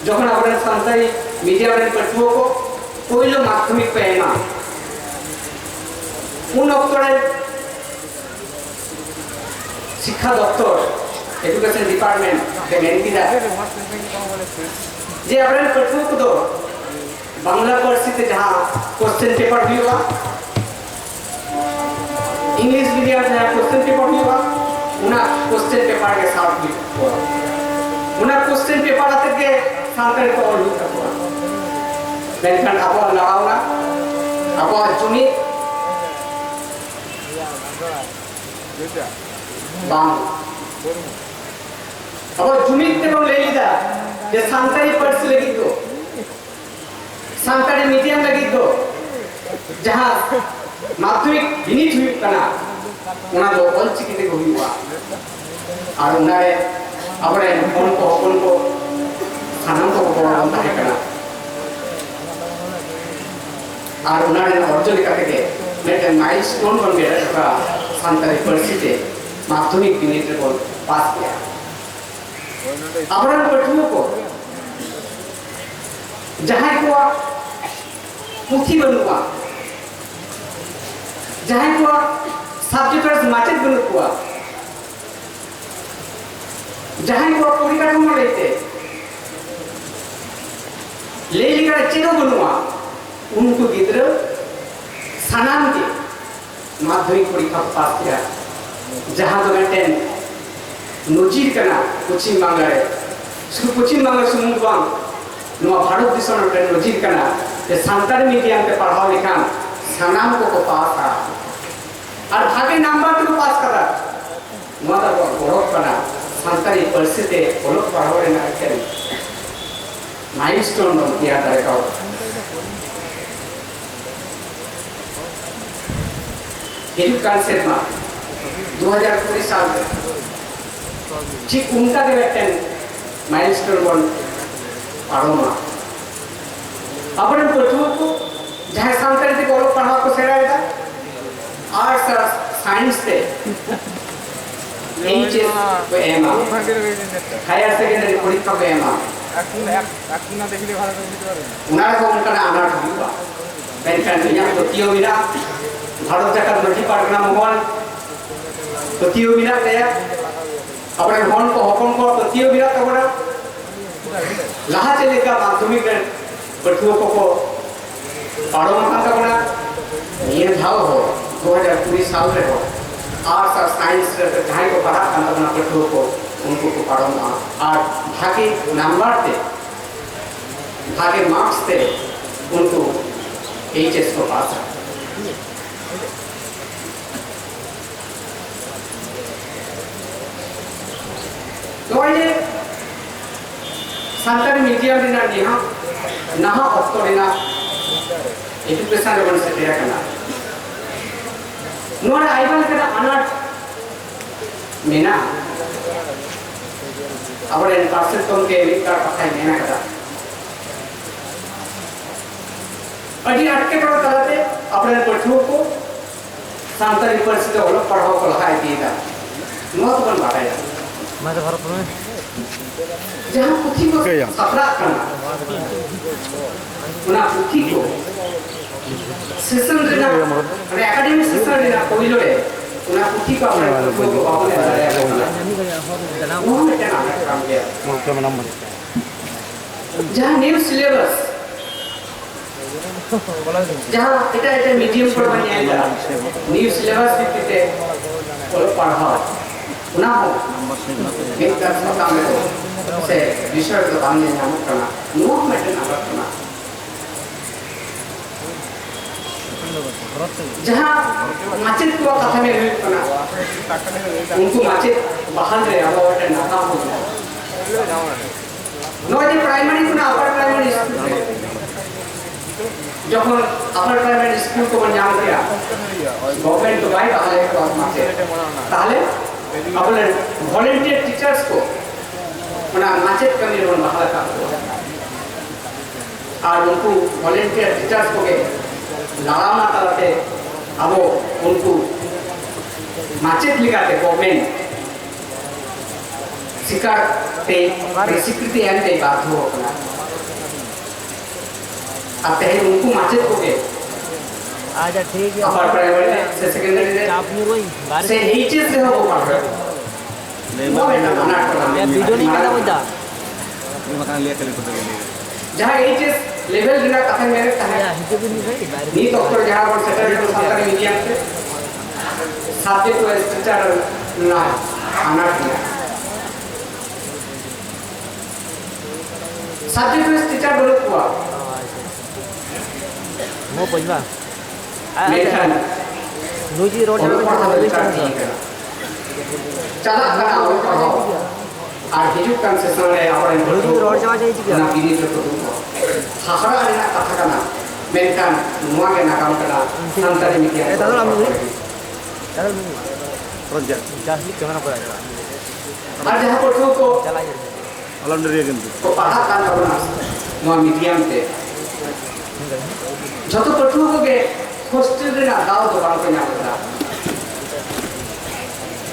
ᱡᱚᱠᱷᱚᱱ ᱟᱵᱚᱨᱮᱱ ᱥᱟᱱᱛᱟᱲᱤ ᱢᱤᱰᱤᱭᱟᱢ ᱨᱮᱱ ᱯᱟᱹᱴᱷᱩᱣᱟᱹ ᱠᱚ ᱯᱳᱭᱞᱳ ᱢᱟᱫᱽᱫᱷᱚᱢᱤᱠ ᱠᱚ ᱮᱢᱟ, ᱩᱱ ᱚᱠᱛᱚ ᱨᱮ ᱥᱤᱠᱠᱷᱟ ᱫᱚᱯᱛᱚᱨ, ᱮᱰᱩᱠᱮᱥᱚᱱ ᱰᱤᱯᱟᱨᱴᱢᱮᱱᱴ ᱮ ᱢᱮᱱ ᱠᱮᱫᱟ ᱡᱮ ᱟᱵᱚᱨᱮᱱ ᱯᱟᱹᱴᱷᱩᱣᱟᱹ ᱠᱚᱫᱚ ᱵᱟᱝᱞᱟ ᱯᱟᱹᱨᱥᱤ ᱛᱮ ᱡᱟᱦᱟᱸ ᱠᱚᱥᱪᱮᱱ ᱯᱮᱯᱟᱨ ᱦᱩᱭᱩᱜᱼᱟ, ᱤᱝᱞᱤᱥ ᱢᱤᱰᱤᱭᱟᱢ ᱡᱟᱦᱟᱸ ᱠᱚᱥᱪᱮᱱ ᱯᱮᱯᱟᱨ ᱦᱩᱭᱩᱜᱼᱟ, ᱚᱱᱟ ᱠᱚᱥᱪᱮᱱ ᱯᱮᱯᱟᱨ ᱜᱮ ᱥᱟᱵ ᱦᱩᱭᱩᱜ ᱛᱟᱠᱚᱣᱟ᱾ ᱚᱱᱟ ᱠᱚᱥᱪᱮᱱ ᱯᱮᱯᱟᱨ ᱟᱛᱮ ᱜᱮ ᱥᱟᱱᱛᱟᱲᱤ ᱛᱮ ᱚᱞ ᱦᱩᱭᱩᱜ ᱛᱟᱠᱚᱣᱟ᱾ ᱢᱮᱱᱠᱷᱟᱱ ᱟᱵᱚᱣᱟᱜ ᱞᱟᱲᱟᱣᱱᱟ, ᱟᱵᱚᱣᱟᱜ ᱡᱩᱢᱤᱫ ᱵᱟᱝ᱾ ᱟᱵᱚ ᱡᱩᱢᱤᱫ ᱛᱮᱵᱚᱱ ᱞᱟᱹᱭ ᱞᱮᱫᱟ ᱡᱮ ᱥᱟᱱᱛᱟᱲᱤ ᱯᱟᱹᱨᱥᱤ ᱞᱟᱹᱜᱤᱫ ᱫᱚ, ᱥᱟᱱᱛᱟᱲᱤ ᱢᱤᱰᱤᱭᱟᱢ ᱞᱟᱹᱜᱤᱫ ᱫᱚ ᱡᱟᱦᱟᱸ ᱢᱟᱫᱽᱫᱷᱚᱢᱤᱠ ᱵᱤᱱᱤᱰ ᱦᱩᱭᱩᱜ ᱠᱟᱱᱟ, ᱚᱱᱟ ᱫᱚ ᱚᱞ ᱪᱤᱠᱤ ᱛᱮᱜᱮ ᱦᱩᱭᱩᱜᱼᱟ᱾ ᱟᱨ ᱚᱱᱟᱨᱮ ᱟᱵᱚᱨᱮᱱ ᱦᱚᱱ ᱠᱚ, ᱦᱚᱯᱚᱱ ᱠᱚ, ᱥᱟᱱᱟᱢ ᱠᱚ ᱜᱚᱲᱚ ᱵᱚᱱ ᱛᱟᱦᱮᱸ ᱠᱟᱱᱟ᱾ ᱟᱨ ᱚᱱᱟ ᱨᱮᱱᱟᱜ ᱚᱨᱡᱚ ᱞᱮᱠᱟ ᱛᱮᱜᱮ ᱢᱤᱫᱴᱮᱱ ᱢᱟᱭᱤᱞᱥᱴᱳᱱ ᱵᱚᱱ ᱵᱮᱨᱮᱫ ᱟᱠᱟᱫᱟ, ᱥᱟᱱᱛᱟᱲᱤ ᱯᱟᱹᱨᱥᱤ ᱛᱮ ᱢᱟᱫᱽᱫᱷᱚᱢᱤᱠ ᱵᱤᱱᱤᱰ ᱨᱮᱵᱚᱱ ᱯᱟᱥ ᱠᱮᱫᱟ᱾ ᱟᱵᱚᱨᱮᱱ ᱯᱟᱹᱴᱷᱩᱣᱟᱹ ᱠᱚ, ᱡᱟᱦᱟᱸᱭ ᱠᱚᱣᱟᱜ ᱯᱩᱛᱷᱤ ᱵᱟᱹᱱᱩᱜᱼᱟ, ᱡᱟᱦᱟᱸᱭ ᱠᱚᱣᱟᱜ ᱥᱟᱵᱡᱮᱠᱴ ᱨᱮ ᱢᱟᱪᱮᱫ ᱵᱟᱹᱱᱩᱜ ᱠᱚᱣᱟ, ᱡᱟᱦᱟᱸᱭ ᱠᱚᱣᱟᱜ ᱯᱚᱨᱤᱠᱟᱴᱷᱟᱢᱳ ᱞᱟᱹᱭᱛᱮ ᱞᱟᱹᱭ ᱞᱮᱠᱟᱱ ᱪᱮᱫ ᱦᱚᱸ ᱵᱟᱹᱱᱩᱜᱼᱟ, ᱩᱱᱠᱩ ᱜᱤᱫᱽᱨᱟᱹ ᱥᱟᱱᱟᱢ ᱜᱮ ᱢᱟᱫᱽᱫᱷᱚᱢᱤᱠ ᱯᱚᱨᱤᱠᱠᱷᱟ ᱠᱚ ᱯᱟᱥ ᱠᱮᱫᱟ, ᱡᱟᱦᱟᱸ ᱫᱚ ᱢᱤᱫᱴᱮᱱ ᱱᱚᱡᱤᱨ ᱠᱟᱱᱟ ᱯᱚᱪᱷᱤᱢ ᱵᱟᱝᱞᱟ ᱨᱮ᱾ ᱥᱩᱫᱷᱩ ᱯᱚᱪᱷᱤᱢ ᱵᱟᱝᱞᱟ ᱥᱩᱢᱩᱝ ᱫᱚ ᱵᱟᱝ, ᱱᱚᱣᱟ ᱵᱷᱟᱨᱚᱛ ᱫᱤᱥᱚᱢ ᱨᱮ ᱢᱤᱫᱴᱮᱱ ᱱᱚᱡᱤᱨ ᱠᱟᱱᱟ ᱡᱮ ᱥᱟᱱᱛᱟᱲᱤ ᱢᱤᱰᱤᱭᱟᱢ ᱛᱮ ᱯᱟᱲᱦᱟᱣ ᱞᱮᱠᱷᱟᱱ ᱥᱟᱱᱟᱢ ᱠᱚᱠᱚ ᱯᱟᱥᱟ᱾ ᱟᱨ ᱵᱷᱟᱜᱮ ᱱᱟᱢᱵᱟᱨ ᱛᱮᱠᱚ ᱯᱟᱥ ᱠᱟᱫᱟ᱾ ᱱᱚᱣᱟ ᱫᱚ ᱟᱵᱚᱣᱟᱜ ᱜᱚᱨᱚᱵᱽ ᱠᱟᱱᱟ, ᱥᱟᱱᱛᱟᱲᱤ ᱯᱟᱹᱨᱥᱤ ᱛᱮ ᱚᱞᱚᱜ ᱯᱟᱲᱦᱟᱣ ᱨᱮᱱᱟᱜ ᱢᱤᱫᱴᱮᱱ ᱢᱟᱭᱤᱞᱥᱴᱳᱱ ᱵᱚᱱ ᱛᱮᱭᱟᱨ ᱫᱟᱲᱮ ᱠᱟᱣᱫᱟ᱾ ᱦᱤᱡᱩᱜ ᱠᱟᱱ ᱥᱮᱨᱢᱟ ᱫᱩ ᱦᱟᱡᱟᱨ ᱠᱩᱲᱤ ᱥᱟᱞ ᱨᱮ ᱴᱷᱤᱠ ᱚᱱᱠᱟ ᱜᱮ ᱢᱤᱫᱴᱮᱱ ᱢᱟᱭᱤᱞᱥᱴᱳᱱ ᱵᱚᱱ ᱯᱟᱨᱚᱢᱟ᱾ ᱟᱵᱚᱨᱮᱱ ᱯᱟᱹᱴᱷᱩᱣᱟᱹ ᱠᱚ ᱡᱟᱦᱟᱸᱭ ᱥᱟᱱᱛᱟᱲᱤ ᱛᱮᱠᱚ ᱚᱞᱚᱜ ᱯᱟᱲᱦᱟᱣ ᱠᱚ ᱥᱮᱬᱟᱭᱮᱫᱟ, ᱟᱨᱴᱥ ᱟᱨ ᱥᱟᱭᱮᱱᱥ ᱛᱮ ᱮᱭᱤᱪ ᱮᱥ ᱠᱚ ᱮᱢᱟ, ᱦᱟᱭᱟᱨ ᱥᱮᱠᱮᱱᱰᱟᱨᱤ ᱯᱚᱨᱤᱠᱠᱷᱟ ᱠᱚ ᱮᱢᱟ, ᱚᱱᱟ ᱨᱮᱦᱚᱸ ᱚᱱᱠᱟᱱᱟᱜ ᱟᱱᱟᱴ ᱦᱩᱭᱩᱜᱼᱟ᱾ ᱢᱮᱱᱠᱷᱟᱱ ᱤᱧᱟᱹᱜ ᱯᱟᱹᱛᱭᱟᱹᱣ ᱢᱮᱱᱟᱜᱼᱟ, ᱵᱷᱟᱨᱚᱛ ᱡᱟᱠᱟᱛ ᱢᱟᱹᱡᱷᱤ ᱯᱟᱨᱜᱟᱱᱟ ᱢᱚᱦᱚᱞ ᱯᱟᱹᱛᱭᱟᱹᱣ ᱢᱮᱱᱟᱜ ᱛᱟᱭᱟ, ᱟᱵᱚᱨᱮᱱ ᱦᱚᱱ ᱠᱚ, ᱦᱚᱯᱚᱱ ᱠᱚᱣᱟᱜ ᱯᱟᱹᱛᱭᱟᱹᱣ ᱢᱮᱱᱟᱜ ᱛᱟᱵᱚᱱᱟ᱾ ᱞᱟᱦᱟ ᱪᱮᱫ ᱞᱮᱠᱟ ᱢᱟᱫᱽᱫᱷᱚᱢᱤᱠ ᱨᱮᱱ ᱯᱟᱹᱴᱷᱩᱣᱟᱹ ᱠᱚᱠᱚ ᱯᱟᱨᱚᱢ ᱟᱠᱟᱱ ᱛᱟᱵᱚᱱᱟ, ᱱᱤᱭᱟᱹ ᱫᱷᱟᱣ ᱦᱚᱸ ᱫᱩ ᱦᱟᱡᱟᱨ ᱠᱩᱲᱤ ᱥᱟᱞ ᱨᱮᱦᱚᱸ ᱟᱨᱴᱥ ᱟᱨ ᱥᱟᱭᱮᱱᱥ ᱨᱮ ᱡᱟᱦᱟᱸᱭ ᱠᱚ ᱯᱟᱲᱦᱟᱜ ᱠᱟᱱ ᱛᱟᱵᱚᱱᱟ ᱯᱟᱹᱴᱷᱩᱣᱟᱹ ᱠᱚ, ᱩᱱᱠᱩ ᱠᱚ ᱯᱟᱨᱚᱢᱚᱜᱼᱟ ᱟᱨ ᱵᱷᱟᱜᱮ ᱱᱟᱢᱵᱟᱨ ᱛᱮ, ᱵᱷᱟᱜᱮ ᱢᱟᱨᱠᱥ ᱛᱮ ᱩᱱᱠᱩ ᱮᱭᱤᱪ ᱮᱥ ᱠᱚ ᱯᱟᱥᱟ᱾ ᱱᱚᱜᱼᱚᱭ ᱡᱮ ᱥᱟᱱᱛᱟᱲᱤ ᱢᱤᱰᱤᱭᱟᱢ ᱨᱮᱱᱟᱜ ᱱᱟᱦᱟᱜ, ᱱᱟᱦᱟᱜ ᱚᱠᱛᱚ ᱨᱮᱱᱟᱜ ᱮᱰᱩᱠᱮᱥᱚᱱ ᱨᱮᱵᱚᱱ ᱥᱮᱴᱮᱨ ᱟᱠᱟᱱᱟ, ᱱᱚᱣᱟ ᱨᱮ ᱟᱭᱢᱟ ᱞᱮᱠᱟᱱᱟᱜ ᱟᱱᱟᱴ ᱢᱮᱱᱟᱜᱼᱟ᱾ ᱟᱵᱚᱨᱮᱱ ᱯᱟᱨᱥᱮᱛ ᱜᱚᱢᱠᱮ ᱢᱤᱫ ᱵᱟᱨ ᱠᱟᱛᱷᱟᱭ ᱢᱮᱱ ᱟᱠᱟᱫᱟ᱾ ᱟᱹᱰᱤ ᱮᱴᱠᱮᱴᱚᱬᱮ ᱛᱟᱞᱟᱛᱮ ᱟᱵᱚᱨᱮᱱ ᱯᱟᱹᱴᱷᱩᱣᱟᱹ ᱠᱚ ᱥᱟᱱᱛᱟᱲᱤ ᱯᱟᱹᱨᱥᱤ ᱛᱮ ᱚᱞᱚᱜ ᱯᱟᱲᱦᱟᱣ ᱠᱚ ᱞᱟᱦᱟ ᱤᱫᱤᱭᱮᱫᱟ, ᱱᱚᱣᱟ ᱫᱚᱵᱚᱱ ᱵᱟᱰᱟᱭᱟ᱾ ᱡᱟᱦᱟᱸ ᱯᱩᱛᱷᱤ ᱠᱚ ᱥᱟᱯᱲᱟᱜ ᱠᱟᱱᱟ, ᱚᱱᱟ ᱯᱩᱛᱷᱤ ᱠᱚ ᱥᱮᱥᱚᱱ ᱨᱮᱱᱟᱜ, ᱢᱟᱱᱮ ᱮᱠᱟᱰᱮᱢᱤᱠ ᱥᱮᱥᱚᱱ ᱨᱮᱱᱟᱜ ᱯᱳᱭᱞᱳ ᱨᱮ ᱚᱱᱟ ᱯᱩᱛᱷᱤ ᱠᱚ ᱟᱵᱚᱨᱮᱱ ᱯᱟᱹᱴᱷᱩᱣᱟᱹ ᱠᱚ ᱵᱟᱵᱚᱱ ᱮᱢ ᱫᱟᱲᱮᱭᱟᱠᱚ ᱠᱟᱱᱟ, ᱱᱚᱣᱟ ᱦᱚᱸ ᱢᱤᱫᱴᱮᱱ ᱟᱱᱟᱴ ᱠᱟᱱ ᱜᱮᱭᱟ᱾ ᱡᱟᱦᱟᱸ ᱱᱤᱭᱩ ᱥᱤᱞᱮᱵᱟᱥ, ᱡᱟᱦᱟᱸ ᱮᱴᱟᱜ ᱮᱴᱟᱜ ᱢᱤᱰᱤᱭᱟᱢ ᱠᱚᱨᱮ ᱵᱚᱱ ᱧᱮᱞ ᱮᱫᱟ, ᱱᱤᱭᱩ ᱥᱤᱞᱮᱵᱟᱥ ᱵᱷᱤᱛᱤᱨ ᱛᱮ ᱚᱞᱚᱜ ᱯᱟᱲᱦᱟᱣ, ᱚᱱᱟ ᱦᱚᱸ ᱢᱤᱫᱴᱟᱝ ᱥᱟᱛᱟᱢ ᱨᱮᱫᱚ ᱥᱮ ᱵᱤᱥᱚᱭ ᱨᱮᱫᱚ ᱵᱟᱝ ᱧᱮᱞ ᱧᱟᱢᱚᱜ ᱠᱟᱱᱟ᱾ ᱱᱚᱣᱟ ᱦᱚᱸ ᱢᱤᱫᱴᱮᱱ ᱟᱱᱟᱴ ᱠᱟᱱᱟ᱾ ᱡᱟᱦᱟᱸ ᱢᱟᱪᱮᱫ ᱠᱚᱣᱟᱜ ᱠᱟᱛᱷᱟ ᱢᱮᱱ ᱦᱩᱭᱩᱜ ᱠᱟᱱᱟ, ᱩᱱᱠᱩ ᱢᱟᱪᱮᱫ ᱵᱟᱦᱟᱞ ᱨᱮ ᱟᱵᱚ ᱢᱤᱫᱴᱮᱱ ᱱᱟᱜᱟᱢ ᱵᱚᱱ ᱧᱟᱢᱟ᱾ ᱱᱚᱜᱼᱚᱭ ᱡᱮ ᱯᱨᱟᱭᱢᱟᱨᱤ ᱠᱷᱚᱱᱟᱜ ᱟᱯᱟᱨ ᱯᱨᱟᱭᱢᱟᱨᱤ ᱥᱠᱩᱞ ᱨᱮ, ᱡᱚᱠᱷᱚᱱ ᱟᱯᱟᱨ ᱯᱨᱟᱭᱢᱟᱨᱤ ᱥᱠᱩᱞ ᱠᱚᱵᱚᱱ ᱧᱟᱢ ᱠᱮᱫᱟ, ᱜᱚᱵᱷᱚᱨᱱᱢᱮᱱᱴ ᱫᱚ ᱵᱟᱭ ᱵᱟᱦᱟᱞ ᱮᱫ ᱠᱚᱣᱟ ᱢᱟᱪᱮᱫ, ᱛᱟᱦᱞᱮ ᱟᱵᱚᱨᱮᱱ ᱵᱷᱚᱞᱮᱱᱴᱤᱭᱟᱨ ᱴᱤᱪᱟᱨᱥ ᱠᱚ ᱚᱱᱟ ᱢᱟᱪᱮᱫ ᱠᱟᱹᱢᱤ ᱨᱮᱵᱚᱱ ᱵᱟᱦᱟᱞ ᱟᱠᱟᱫ ᱠᱚᱣᱟ᱾ ᱟᱨ ᱩᱱᱠᱩ ᱵᱷᱚᱞᱮᱱᱴᱤᱭᱟᱨ ᱴᱤᱪᱟᱨᱥ ᱠᱚᱜᱮ ᱞᱟᱲᱟᱣᱱᱟ ᱛᱟᱞᱟᱛᱮ ᱟᱵᱚ ᱩᱱᱠᱩ ᱢᱟᱪᱮᱫ ᱞᱮᱠᱟᱛᱮ ᱜᱚᱵᱷᱚᱨᱱᱢᱮᱱᱴ ᱥᱤᱠᱟᱨ ᱛᱮ, ᱚᱠᱟᱨᱮ? ᱥᱤᱠᱨᱤᱛᱤ ᱮᱢ ᱛᱮ ᱵᱟᱫᱷᱚ ᱟᱠᱟᱱᱟ᱾ ᱟᱨ ᱛᱮᱦᱮᱧ ᱩᱱᱠᱩ ᱢᱟᱪᱮᱫ ᱠᱚᱜᱮ ᱟᱪᱪᱷᱟ, ᱴᱷᱤᱠ ᱜᱮᱭᱟ᱾ ᱟᱯᱟᱨ ᱯᱨᱟᱭᱢᱟᱨᱤ ᱨᱮ ᱥᱮ ᱥᱮᱠᱮᱱᱰᱟᱨᱤ ᱨᱮ ᱪᱟᱯ ᱧᱩᱨᱩᱭ, ᱵᱟᱨᱮ ᱥᱮ ᱮᱭᱤᱪ ᱮᱥ ᱨᱮᱦᱚᱸ ᱠᱚ ᱯᱟᱲᱦᱟᱣ ᱮᱫᱟ᱾ ᱱᱚᱣᱟ ᱢᱤᱫᱴᱟᱝ ᱟᱱᱟᱴ ᱠᱟᱱᱟ᱾ ᱭᱟ, ᱵᱷᱤᱰᱤᱭᱳ ᱞᱤᱧ ᱧᱮᱞ ᱮᱫᱟ, ᱵᱚᱭᱫᱟ᱾ ᱡᱟᱦᱟᱸ ᱮᱭᱤᱪ ᱮᱥ ᱞᱮᱵᱮᱞ ᱨᱮᱱᱟᱜ ᱠᱟᱛᱷᱟᱧ ᱢᱮᱱᱮᱫ ᱛᱟᱦᱮᱸᱫ, ᱭᱟ, ᱦᱤᱡᱩᱜ ᱵᱤᱱ ᱵᱷᱟᱹᱭ, ᱵᱟᱨᱮ ᱱᱤᱛ ᱚᱠᱛᱚ ᱨᱮ ᱡᱟᱦᱟᱸ ᱵᱚᱱ ᱥᱮᱴᱮᱨ ᱟᱠᱟᱱᱟ ᱥᱟᱱᱛᱟᱲᱤ ᱢᱤᱰᱤᱭᱟᱢ ᱛᱮ, subject wise teacher ᱨᱮᱱᱟᱜ ᱟᱱᱟᱴ ᱢᱮᱱᱟᱜᱼᱟ᱾ Subject wise teacher ᱵᱟᱹᱱᱩᱜ ᱠᱚᱣᱟ᱾ ᱢᱮᱱᱠᱷᱟᱱ ᱱᱩᱭ ᱡᱩᱫᱤ ᱨᱚᱲ ᱚᱞᱚᱜ ᱯᱟᱲᱦᱟᱣ ᱫᱚ ᱪᱟᱞᱟᱜ ᱠᱟᱱᱟ᱾ ᱪᱟᱞᱟᱜ ᱠᱟᱱᱟ ᱚᱞᱚᱜ ᱯᱟᱲᱦᱟᱣ᱾ ᱟᱨ ᱦᱤᱡᱩᱜ ᱠᱟᱱ ᱥᱮᱥᱚᱱ ᱨᱮ ᱟᱵᱚᱨᱮᱱ ᱯᱟᱹᱴᱷᱩᱣᱟᱹ ᱠᱚ ᱚᱱᱟ ᱵᱤᱱᱤᱰ ᱨᱮᱠᱚ ᱫᱩᱲᱩᱵᱼᱟ᱾ ᱦᱟᱦᱟᱲᱟᱜ ᱨᱮᱱᱟᱜ ᱠᱟᱛᱷᱟ ᱠᱟᱱᱟ, ᱢᱮᱱᱠᱷᱟᱱ ᱱᱚᱣᱟ ᱜᱮ ᱱᱟᱜᱟᱢ ᱠᱟᱱᱟ ᱥᱟᱱᱛᱟᱲᱤ ᱢᱤᱰᱤᱭᱟᱢ ᱛᱮ ᱚᱞᱚᱜ ᱯᱟᱲᱦᱟᱣ ᱞᱟᱹᱜᱤᱫ᱾ ᱟᱨ ᱡᱟᱦᱟᱸ ᱯᱟᱹᱴᱷᱩᱣᱟᱹ ᱠᱚ ᱟᱞᱟᱢᱰᱟᱹᱨᱤᱭᱟᱹ ᱠᱤᱱᱛᱩ ᱠᱚ ᱯᱟᱲᱦᱟᱜ ᱠᱟᱱ ᱛᱟᱵᱚᱱᱟ ᱱᱚᱣᱟ ᱢᱤᱰᱤᱭᱟᱢ ᱛᱮ, ᱡᱷᱚᱛᱚ ᱯᱟᱹᱴᱷᱩᱣᱟᱹ ᱠᱚᱜᱮ ᱦᱳᱥᱴᱮᱞ ᱨᱮᱱᱟᱜ ᱫᱟᱣ ᱫᱚ ᱵᱟᱝ ᱠᱚ ᱧᱟᱢ ᱠᱟᱫᱟ᱾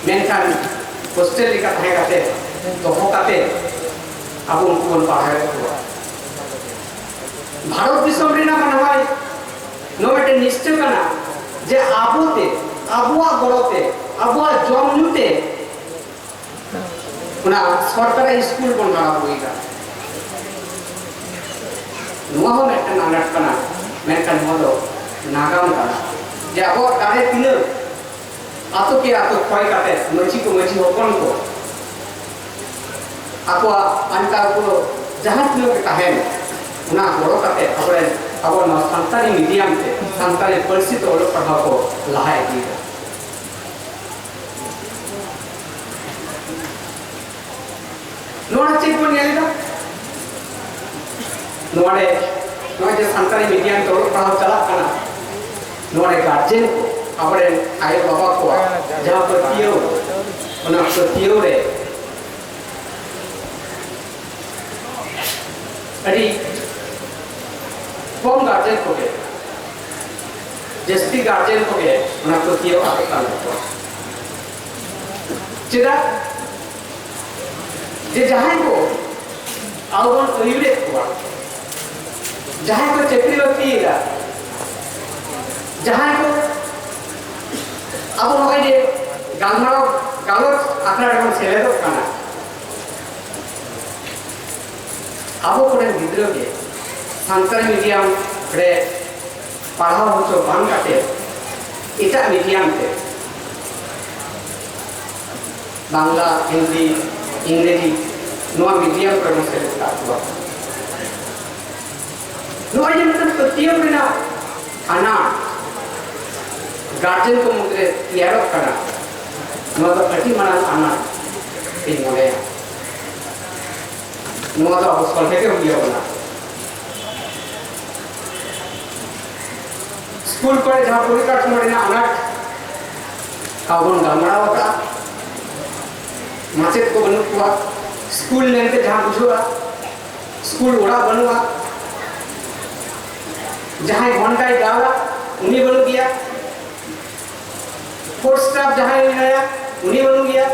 ᱢᱮᱱᱠᱷᱟᱱ ᱦᱳᱥᱴᱮᱞ ᱞᱮᱠᱟ ᱛᱟᱦᱮᱸ ᱠᱟᱛᱮ, ᱫᱚᱦᱚ ᱠᱟᱛᱮ ᱟᱵᱚ ᱩᱱᱠᱩ ᱵᱚᱱ ᱯᱟᱲᱦᱟᱣᱮᱫ ᱠᱚᱣᱟ᱾ ᱵᱷᱟᱨᱚᱛ ᱫᱤᱥᱚᱢ ᱨᱮᱱᱟᱜ ᱱᱚᱣᱟ, ᱱᱚᱣᱟ ᱢᱤᱫᱴᱮᱱ ᱱᱤᱥᱪᱟᱹ ᱠᱟᱱᱟ ᱡᱮ ᱟᱵᱚ ᱛᱮ, ᱟᱵᱚᱣᱟᱜ ᱜᱚᱲᱚ ᱛᱮ, ᱟᱵᱚᱣᱟᱜ ᱡᱚᱢ ᱧᱩ ᱛᱮ ᱚᱱᱟ ᱥᱚᱨᱠᱟᱨᱟᱜ ᱥᱠᱩᱞ ᱵᱚᱱ ᱦᱟᱨᱟ ᱵᱩᱨᱩᱭᱮᱫᱟ᱾ ᱱᱚᱣᱟ ᱦᱚᱸ ᱢᱤᱫᱴᱟᱝ ᱟᱱᱟᱴ ᱠᱟᱱᱟ, ᱢᱮᱱᱠᱷᱟᱱ ᱱᱚᱣᱟ ᱫᱚ ᱱᱟᱜᱟᱢ ᱠᱟᱱᱟ᱾ ᱡᱮ ᱟᱵᱚᱣᱟᱜ ᱫᱟᱲᱮ ᱛᱤᱱᱟᱹᱜ ᱟᱛᱳ ᱠᱮ ᱟᱛᱳ ᱠᱷᱚᱭ ᱠᱟᱛᱮ ᱢᱟᱹᱡᱷᱤ ᱠᱚ, ᱢᱟᱹᱡᱷᱤ ᱦᱚᱯᱚᱱ ᱠᱚ ᱟᱠᱚᱣᱟᱜ ᱟᱱᱴᱟᱣ ᱠᱚ ᱡᱟᱦᱟᱸ ᱛᱤᱱᱟᱹᱜ ᱜᱮ ᱛᱟᱦᱮᱱ, ᱚᱱᱟ ᱜᱚᱲᱚ ᱠᱟᱛᱮ ᱟᱵᱚᱨᱮᱱ, ᱟᱵᱚ ᱱᱚᱣᱟ ᱥᱟᱱᱛᱟᱲᱤ ᱢᱤᱰᱤᱭᱟᱢ ᱛᱮ, ᱥᱟᱱᱛᱟᱲᱤ ᱯᱟᱹᱨᱥᱤ ᱛᱮ ᱚᱞᱚᱜ ᱯᱟᱲᱦᱟᱣ ᱠᱚ ᱞᱟᱦᱟ ᱤᱫᱤᱭᱮᱫᱟ᱾ ᱱᱚᱣᱟ ᱪᱮᱫ ᱵᱚᱱ ᱧᱮᱞ ᱮᱫᱟ? ᱱᱚᱣᱟ ᱨᱮ, ᱱᱚᱜᱼᱚᱭ ᱡᱮ ᱥᱟᱱᱛᱟᱲᱤ ᱢᱤᱰᱤᱭᱟᱢ ᱛᱮ ᱚᱞᱚᱜ ᱯᱟᱲᱦᱟᱣ ᱪᱟᱞᱟᱜ ᱠᱟᱱᱟ, ᱱᱚᱣᱟ ᱨᱮ ᱜᱟᱨᱡᱮᱱ ᱠᱚ, ᱟᱵᱚᱨᱮᱱ ᱟᱭᱳ ᱵᱟᱵᱟ ᱠᱚᱣᱟᱜ ᱡᱟᱦᱟᱸ ᱯᱟᱹᱛᱭᱟᱹᱣ, ᱚᱱᱟ ᱯᱟᱹᱛᱭᱟᱹᱣ ᱨᱮ ᱟᱹᱰᱤ ᱠᱚᱢ ᱜᱟᱨᱡᱮᱱ ᱠᱚᱜᱮ, ᱡᱟᱹᱥᱛᱤ ᱜᱟᱨᱡᱮᱱ ᱠᱚᱜᱮ ᱚᱱᱟ ᱯᱟᱹᱛᱭᱟᱹᱣ ᱟᱫᱚᱜ ᱠᱟᱱ ᱛᱟᱠᱚᱣᱟ᱾ ᱪᱮᱫᱟᱜ? ᱡᱮ ᱡᱟᱦᱟᱸᱭ ᱠᱚ ᱟᱵᱚ ᱵᱚᱱ ᱟᱹᱭᱩᱨᱮᱫ ᱠᱚᱣᱟ, ᱡᱟᱦᱟᱸᱭ ᱠᱚ ᱪᱟᱹᱠᱨᱤ ᱵᱟᱹᱠᱨᱤᱭᱮᱫᱟ, ᱡᱟᱦᱟᱸᱭ ᱠᱚ ᱟᱵᱚ ᱱᱚᱜᱼᱚᱭ ᱡᱮ ᱜᱟᱞᱢᱟᱨᱟᱣ ᱜᱟᱞᱚᱪ ᱟᱠᱷᱲᱟ ᱨᱮᱵᱚᱱ ᱥᱮᱞᱮᱫᱚᱜ ᱠᱟᱱᱟ, ᱟᱵᱚ ᱠᱚᱨᱮᱱ ᱜᱤᱫᱽᱨᱟᱹ ᱜᱮ ᱥᱟᱱᱛᱟᱲᱤ ᱢᱤᱰᱤᱭᱟᱢ ᱨᱮ ᱯᱟᱲᱦᱟᱣ ᱦᱚᱪᱚ ᱵᱟᱝ ᱠᱟᱛᱮ ᱮᱴᱟᱜ ᱢᱤᱰᱤᱭᱟᱢ ᱛᱮ ᱵᱟᱝᱞᱟ, ᱦᱤᱱᱫᱤ, ᱤᱝᱨᱮᱡᱤ, ᱱᱚᱣᱟ ᱢᱤᱰᱤᱭᱟᱢ ᱠᱚᱨᱮ ᱵᱚᱱ ᱥᱮᱞᱮᱫ ᱟᱠᱟᱫ ᱠᱚᱣᱟ᱾ ᱱᱚᱜᱼᱚᱭ ᱡᱮ ᱢᱤᱫᱴᱟᱝ ᱯᱟᱹᱛᱭᱟᱹᱣ ᱨᱮᱱᱟᱜ ᱟᱱᱟᱴ ᱜᱟᱨᱡᱮᱱ ᱠᱚ ᱢᱩᱫᱽᱨᱮ ᱛᱮᱭᱟᱨᱚᱜ ᱠᱟᱱᱟ, ᱱᱚᱣᱟ ᱫᱚ ᱟᱹᱰᱤ ᱢᱟᱨᱟᱝ ᱟᱱᱟᱴ ᱤᱧ ᱢᱚᱱᱮᱭᱟ᱾ ᱱᱚᱣᱟ ᱫᱚ ᱟᱵᱚ ᱥᱚᱞᱦᱮ ᱜᱮ ᱦᱩᱭ ᱟᱵᱚᱱᱟ᱾ ᱥᱠᱩᱞ ᱠᱚᱨᱮ ᱡᱟᱦᱟᱸ ᱯᱚᱨᱤᱠᱟᱴᱷᱟᱢᱳ ᱨᱮᱱᱟᱜ ᱟᱱᱟᱴ ᱟᱵᱚ ᱵᱚᱱ ᱜᱟᱞᱢᱟᱨᱟᱣ ᱟᱠᱟᱫᱼᱟ, ᱢᱟᱪᱮᱫ ᱠᱚ ᱵᱟᱹᱱᱩᱜ ᱠᱚᱣᱟ, ᱥᱠᱩᱞ ᱢᱮᱱᱛᱮ ᱡᱟᱦᱟᱸ ᱵᱩᱡᱷᱟᱹᱜᱼᱟ, ᱥᱠᱩᱞ ᱚᱲᱟᱜ ᱵᱟᱹᱱᱩᱜᱼᱟ, ᱡᱟᱦᱟᱸᱭ ᱜᱷᱚᱱᱴᱟᱭ ᱫᱟᱞᱟ ᱩᱱᱤ ᱵᱟᱹᱱᱩᱜ ᱜᱮᱭᱟ, ᱥᱯᱳᱨᱴᱥ ᱥᱴᱟᱯ ᱡᱟᱦᱟᱸᱭ ᱢᱮᱱᱟᱭᱟ ᱩᱱᱤ ᱵᱟᱹᱱᱩᱜ ᱜᱮᱭᱟ,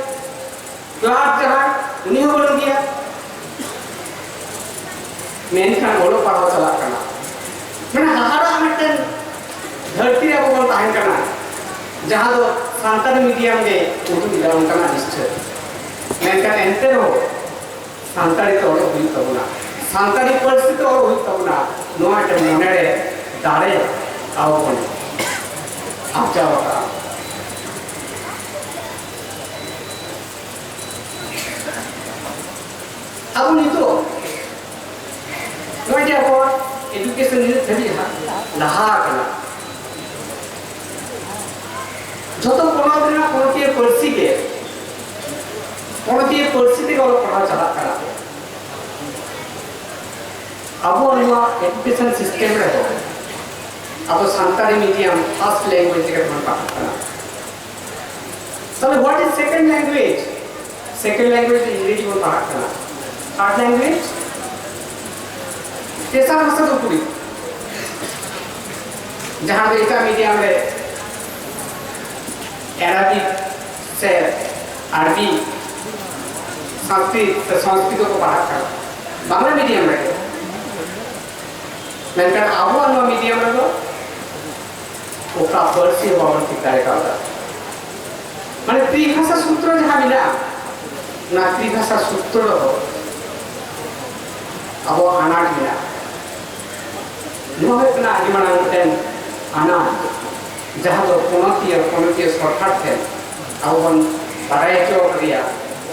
ᱠᱞᱟᱨᱠ ᱡᱟᱦᱟᱸᱭ ᱩᱱᱤ ᱦᱚᱸ ᱵᱟᱹᱱᱩᱜ ᱜᱮᱭᱟ᱾ ᱢᱮᱱᱠᱷᱟᱱ ᱚᱞᱚᱜ ᱯᱟᱲᱦᱟᱣ ᱪᱟᱞᱟᱜ ᱠᱟᱱᱟ᱾ ᱢᱟᱱᱮ ᱦᱟᱦᱟᱲᱟᱜ ᱢᱤᱫᱴᱮᱱ ᱫᱷᱟᱹᱨᱛᱤ ᱨᱮ ᱟᱵᱚ ᱵᱚᱱ ᱛᱟᱦᱮᱱ ᱠᱟᱱᱟ, ᱡᱟᱦᱟᱸ ᱫᱚ ᱥᱟᱱᱛᱟᱲᱤ ᱢᱤᱰᱤᱭᱟᱢ ᱜᱮ ᱩᱫᱩᱜ ᱮᱫᱟ ᱚᱱᱠᱟᱱᱟᱜ ᱱᱤᱥᱪᱟᱹ᱾ ᱢᱮᱱᱠᱷᱟᱱ ᱮᱱᱛᱮ ᱨᱮᱦᱚᱸ ᱥᱟᱱᱛᱟᱲᱤ ᱛᱮ ᱚᱞᱚᱜ ᱦᱩᱭᱩᱜ ᱛᱟᱵᱚᱱᱟ, ᱥᱟᱱᱛᱟᱲᱤ ᱯᱟᱹᱨᱥᱤ ᱛᱮ ᱚᱞᱚᱜ ᱦᱩᱭᱩᱜ ᱛᱟᱵᱚᱱᱟ᱾ ᱱᱚᱣᱟ ᱢᱤᱫᱴᱮᱱ ᱢᱚᱱᱮᱨᱮ ᱫᱟᱲᱮ ᱟᱵᱚ ᱵᱚᱱ ᱟᱨᱡᱟᱣ ᱟᱠᱟᱫᱼᱟ᱾ ᱟᱵᱚ ᱱᱤᱛᱚᱜ ᱱᱚᱜᱼᱚᱭ ᱡᱮ ᱟᱵᱚᱣᱟᱜ ᱮᱰᱩᱠᱮᱥᱚᱱ ᱱᱤᱱᱟᱹᱜ ᱫᱷᱟᱹᱵᱤᱡ ᱦᱟᱸᱜ ᱞᱟᱦᱟ ᱟᱠᱟᱱᱟ, ᱡᱷᱚᱛᱚ ᱯᱚᱱᱚᱛ ᱨᱮᱱᱟᱜ ᱯᱚᱱᱚᱛᱤᱭᱟᱹ ᱯᱟᱹᱨᱥᱤ ᱜᱮ, ᱯᱚᱱᱚᱛᱤᱭᱟᱹ ᱯᱟᱹᱨᱥᱤ ᱛᱮᱜᱮ ᱚᱞᱚᱜ ᱯᱟᱲᱦᱟᱣ ᱪᱟᱞᱟᱜ ᱠᱟᱱᱟ᱾ ᱟᱵᱚ ᱱᱚᱣᱟ ᱮᱰᱩᱠᱮᱥᱚᱱ ᱥᱤᱥᱴᱮᱢ ᱨᱮᱫᱚ ᱟᱵᱚ ᱥᱟᱱᱛᱟᱲᱤ ᱢᱤᱰᱤᱭᱟᱢ ᱯᱷᱟᱥᱴ ᱞᱮᱝᱜᱩᱭᱮᱡᱽ ᱛᱮᱜᱮ ᱵᱚᱱ ᱯᱟᱲᱦᱟᱜ ᱠᱟᱱᱟ᱾ ᱛᱟᱦᱞᱮ what is second language? Second language ᱫᱚ ᱤᱝᱨᱮᱡᱤ ᱵᱚᱱ ᱯᱟᱲᱦᱟᱜ ᱠᱟᱱᱟ᱾ Third language? ᱛᱮᱥᱟᱨ ᱵᱷᱟᱥᱟ ᱫᱚ ᱩᱠᱩᱨᱤᱡ? ᱡᱟᱦᱟᱸ ᱫᱚ ᱮᱴᱟᱜ ᱢᱤᱰᱤᱭᱟᱢ ᱨᱮ ᱮᱨᱟᱵᱤᱠ ᱥᱮ ᱟᱨᱵᱤ, ᱥᱚᱝᱥᱠᱨᱤᱛ ᱥᱮ ᱥᱚᱝᱥᱠᱨᱤᱛ ᱠᱚ ᱯᱟᱲᱦᱟᱜ ᱠᱟᱱᱟ, ᱵᱟᱝᱞᱟ ᱢᱤᱰᱤᱭᱟᱢ ᱨᱮ᱾ ᱢᱮᱱᱠᱷᱟᱱ ᱟᱵᱚᱣᱟᱜ ᱱᱚᱣᱟ ᱢᱤᱰᱤᱭᱟᱢ ᱨᱮᱫᱚ ᱚᱠᱟ ᱯᱟᱹᱨᱥᱤ ᱦᱚᱸ ᱵᱟᱵᱚᱱ ᱴᱷᱤᱠ ᱫᱟᱲᱮ ᱠᱟᱣᱫᱟ᱾ ᱢᱟᱱᱮ ᱛᱨᱤᱵᱷᱟᱥᱟ ᱥᱩᱛᱨᱚ ᱡᱟᱦᱟᱸ ᱢᱮᱱᱟᱜᱼᱟ, ᱚᱱᱟ ᱛᱨᱤᱵᱷᱟᱥᱟ ᱥᱩᱛᱨᱚ ᱨᱮᱦᱚᱸ ᱟᱵᱚᱣᱟᱜ ᱟᱱᱟᱴ ᱢᱮᱱᱟᱜᱼᱟ᱾ ᱱᱚᱣᱟ ᱦᱩᱭᱩᱜ ᱠᱟᱱᱟ ᱟᱹᱰᱤ ᱢᱟᱨᱟᱝ ᱢᱤᱫᱴᱮᱱ ᱟᱱᱟᱴ, ᱡᱟᱦᱟᱸ ᱫᱚ ᱯᱚᱱᱚᱛᱤᱭᱟᱹ, ᱯᱚᱱᱚᱛᱤᱭᱟᱹ ᱥᱚᱨᱠᱟᱨ ᱴᱷᱮᱱ ᱟᱵᱚ ᱵᱚᱱ ᱵᱟᱰᱟᱭ ᱦᱚᱪᱚ ᱟᱠᱟᱫᱮᱭᱟ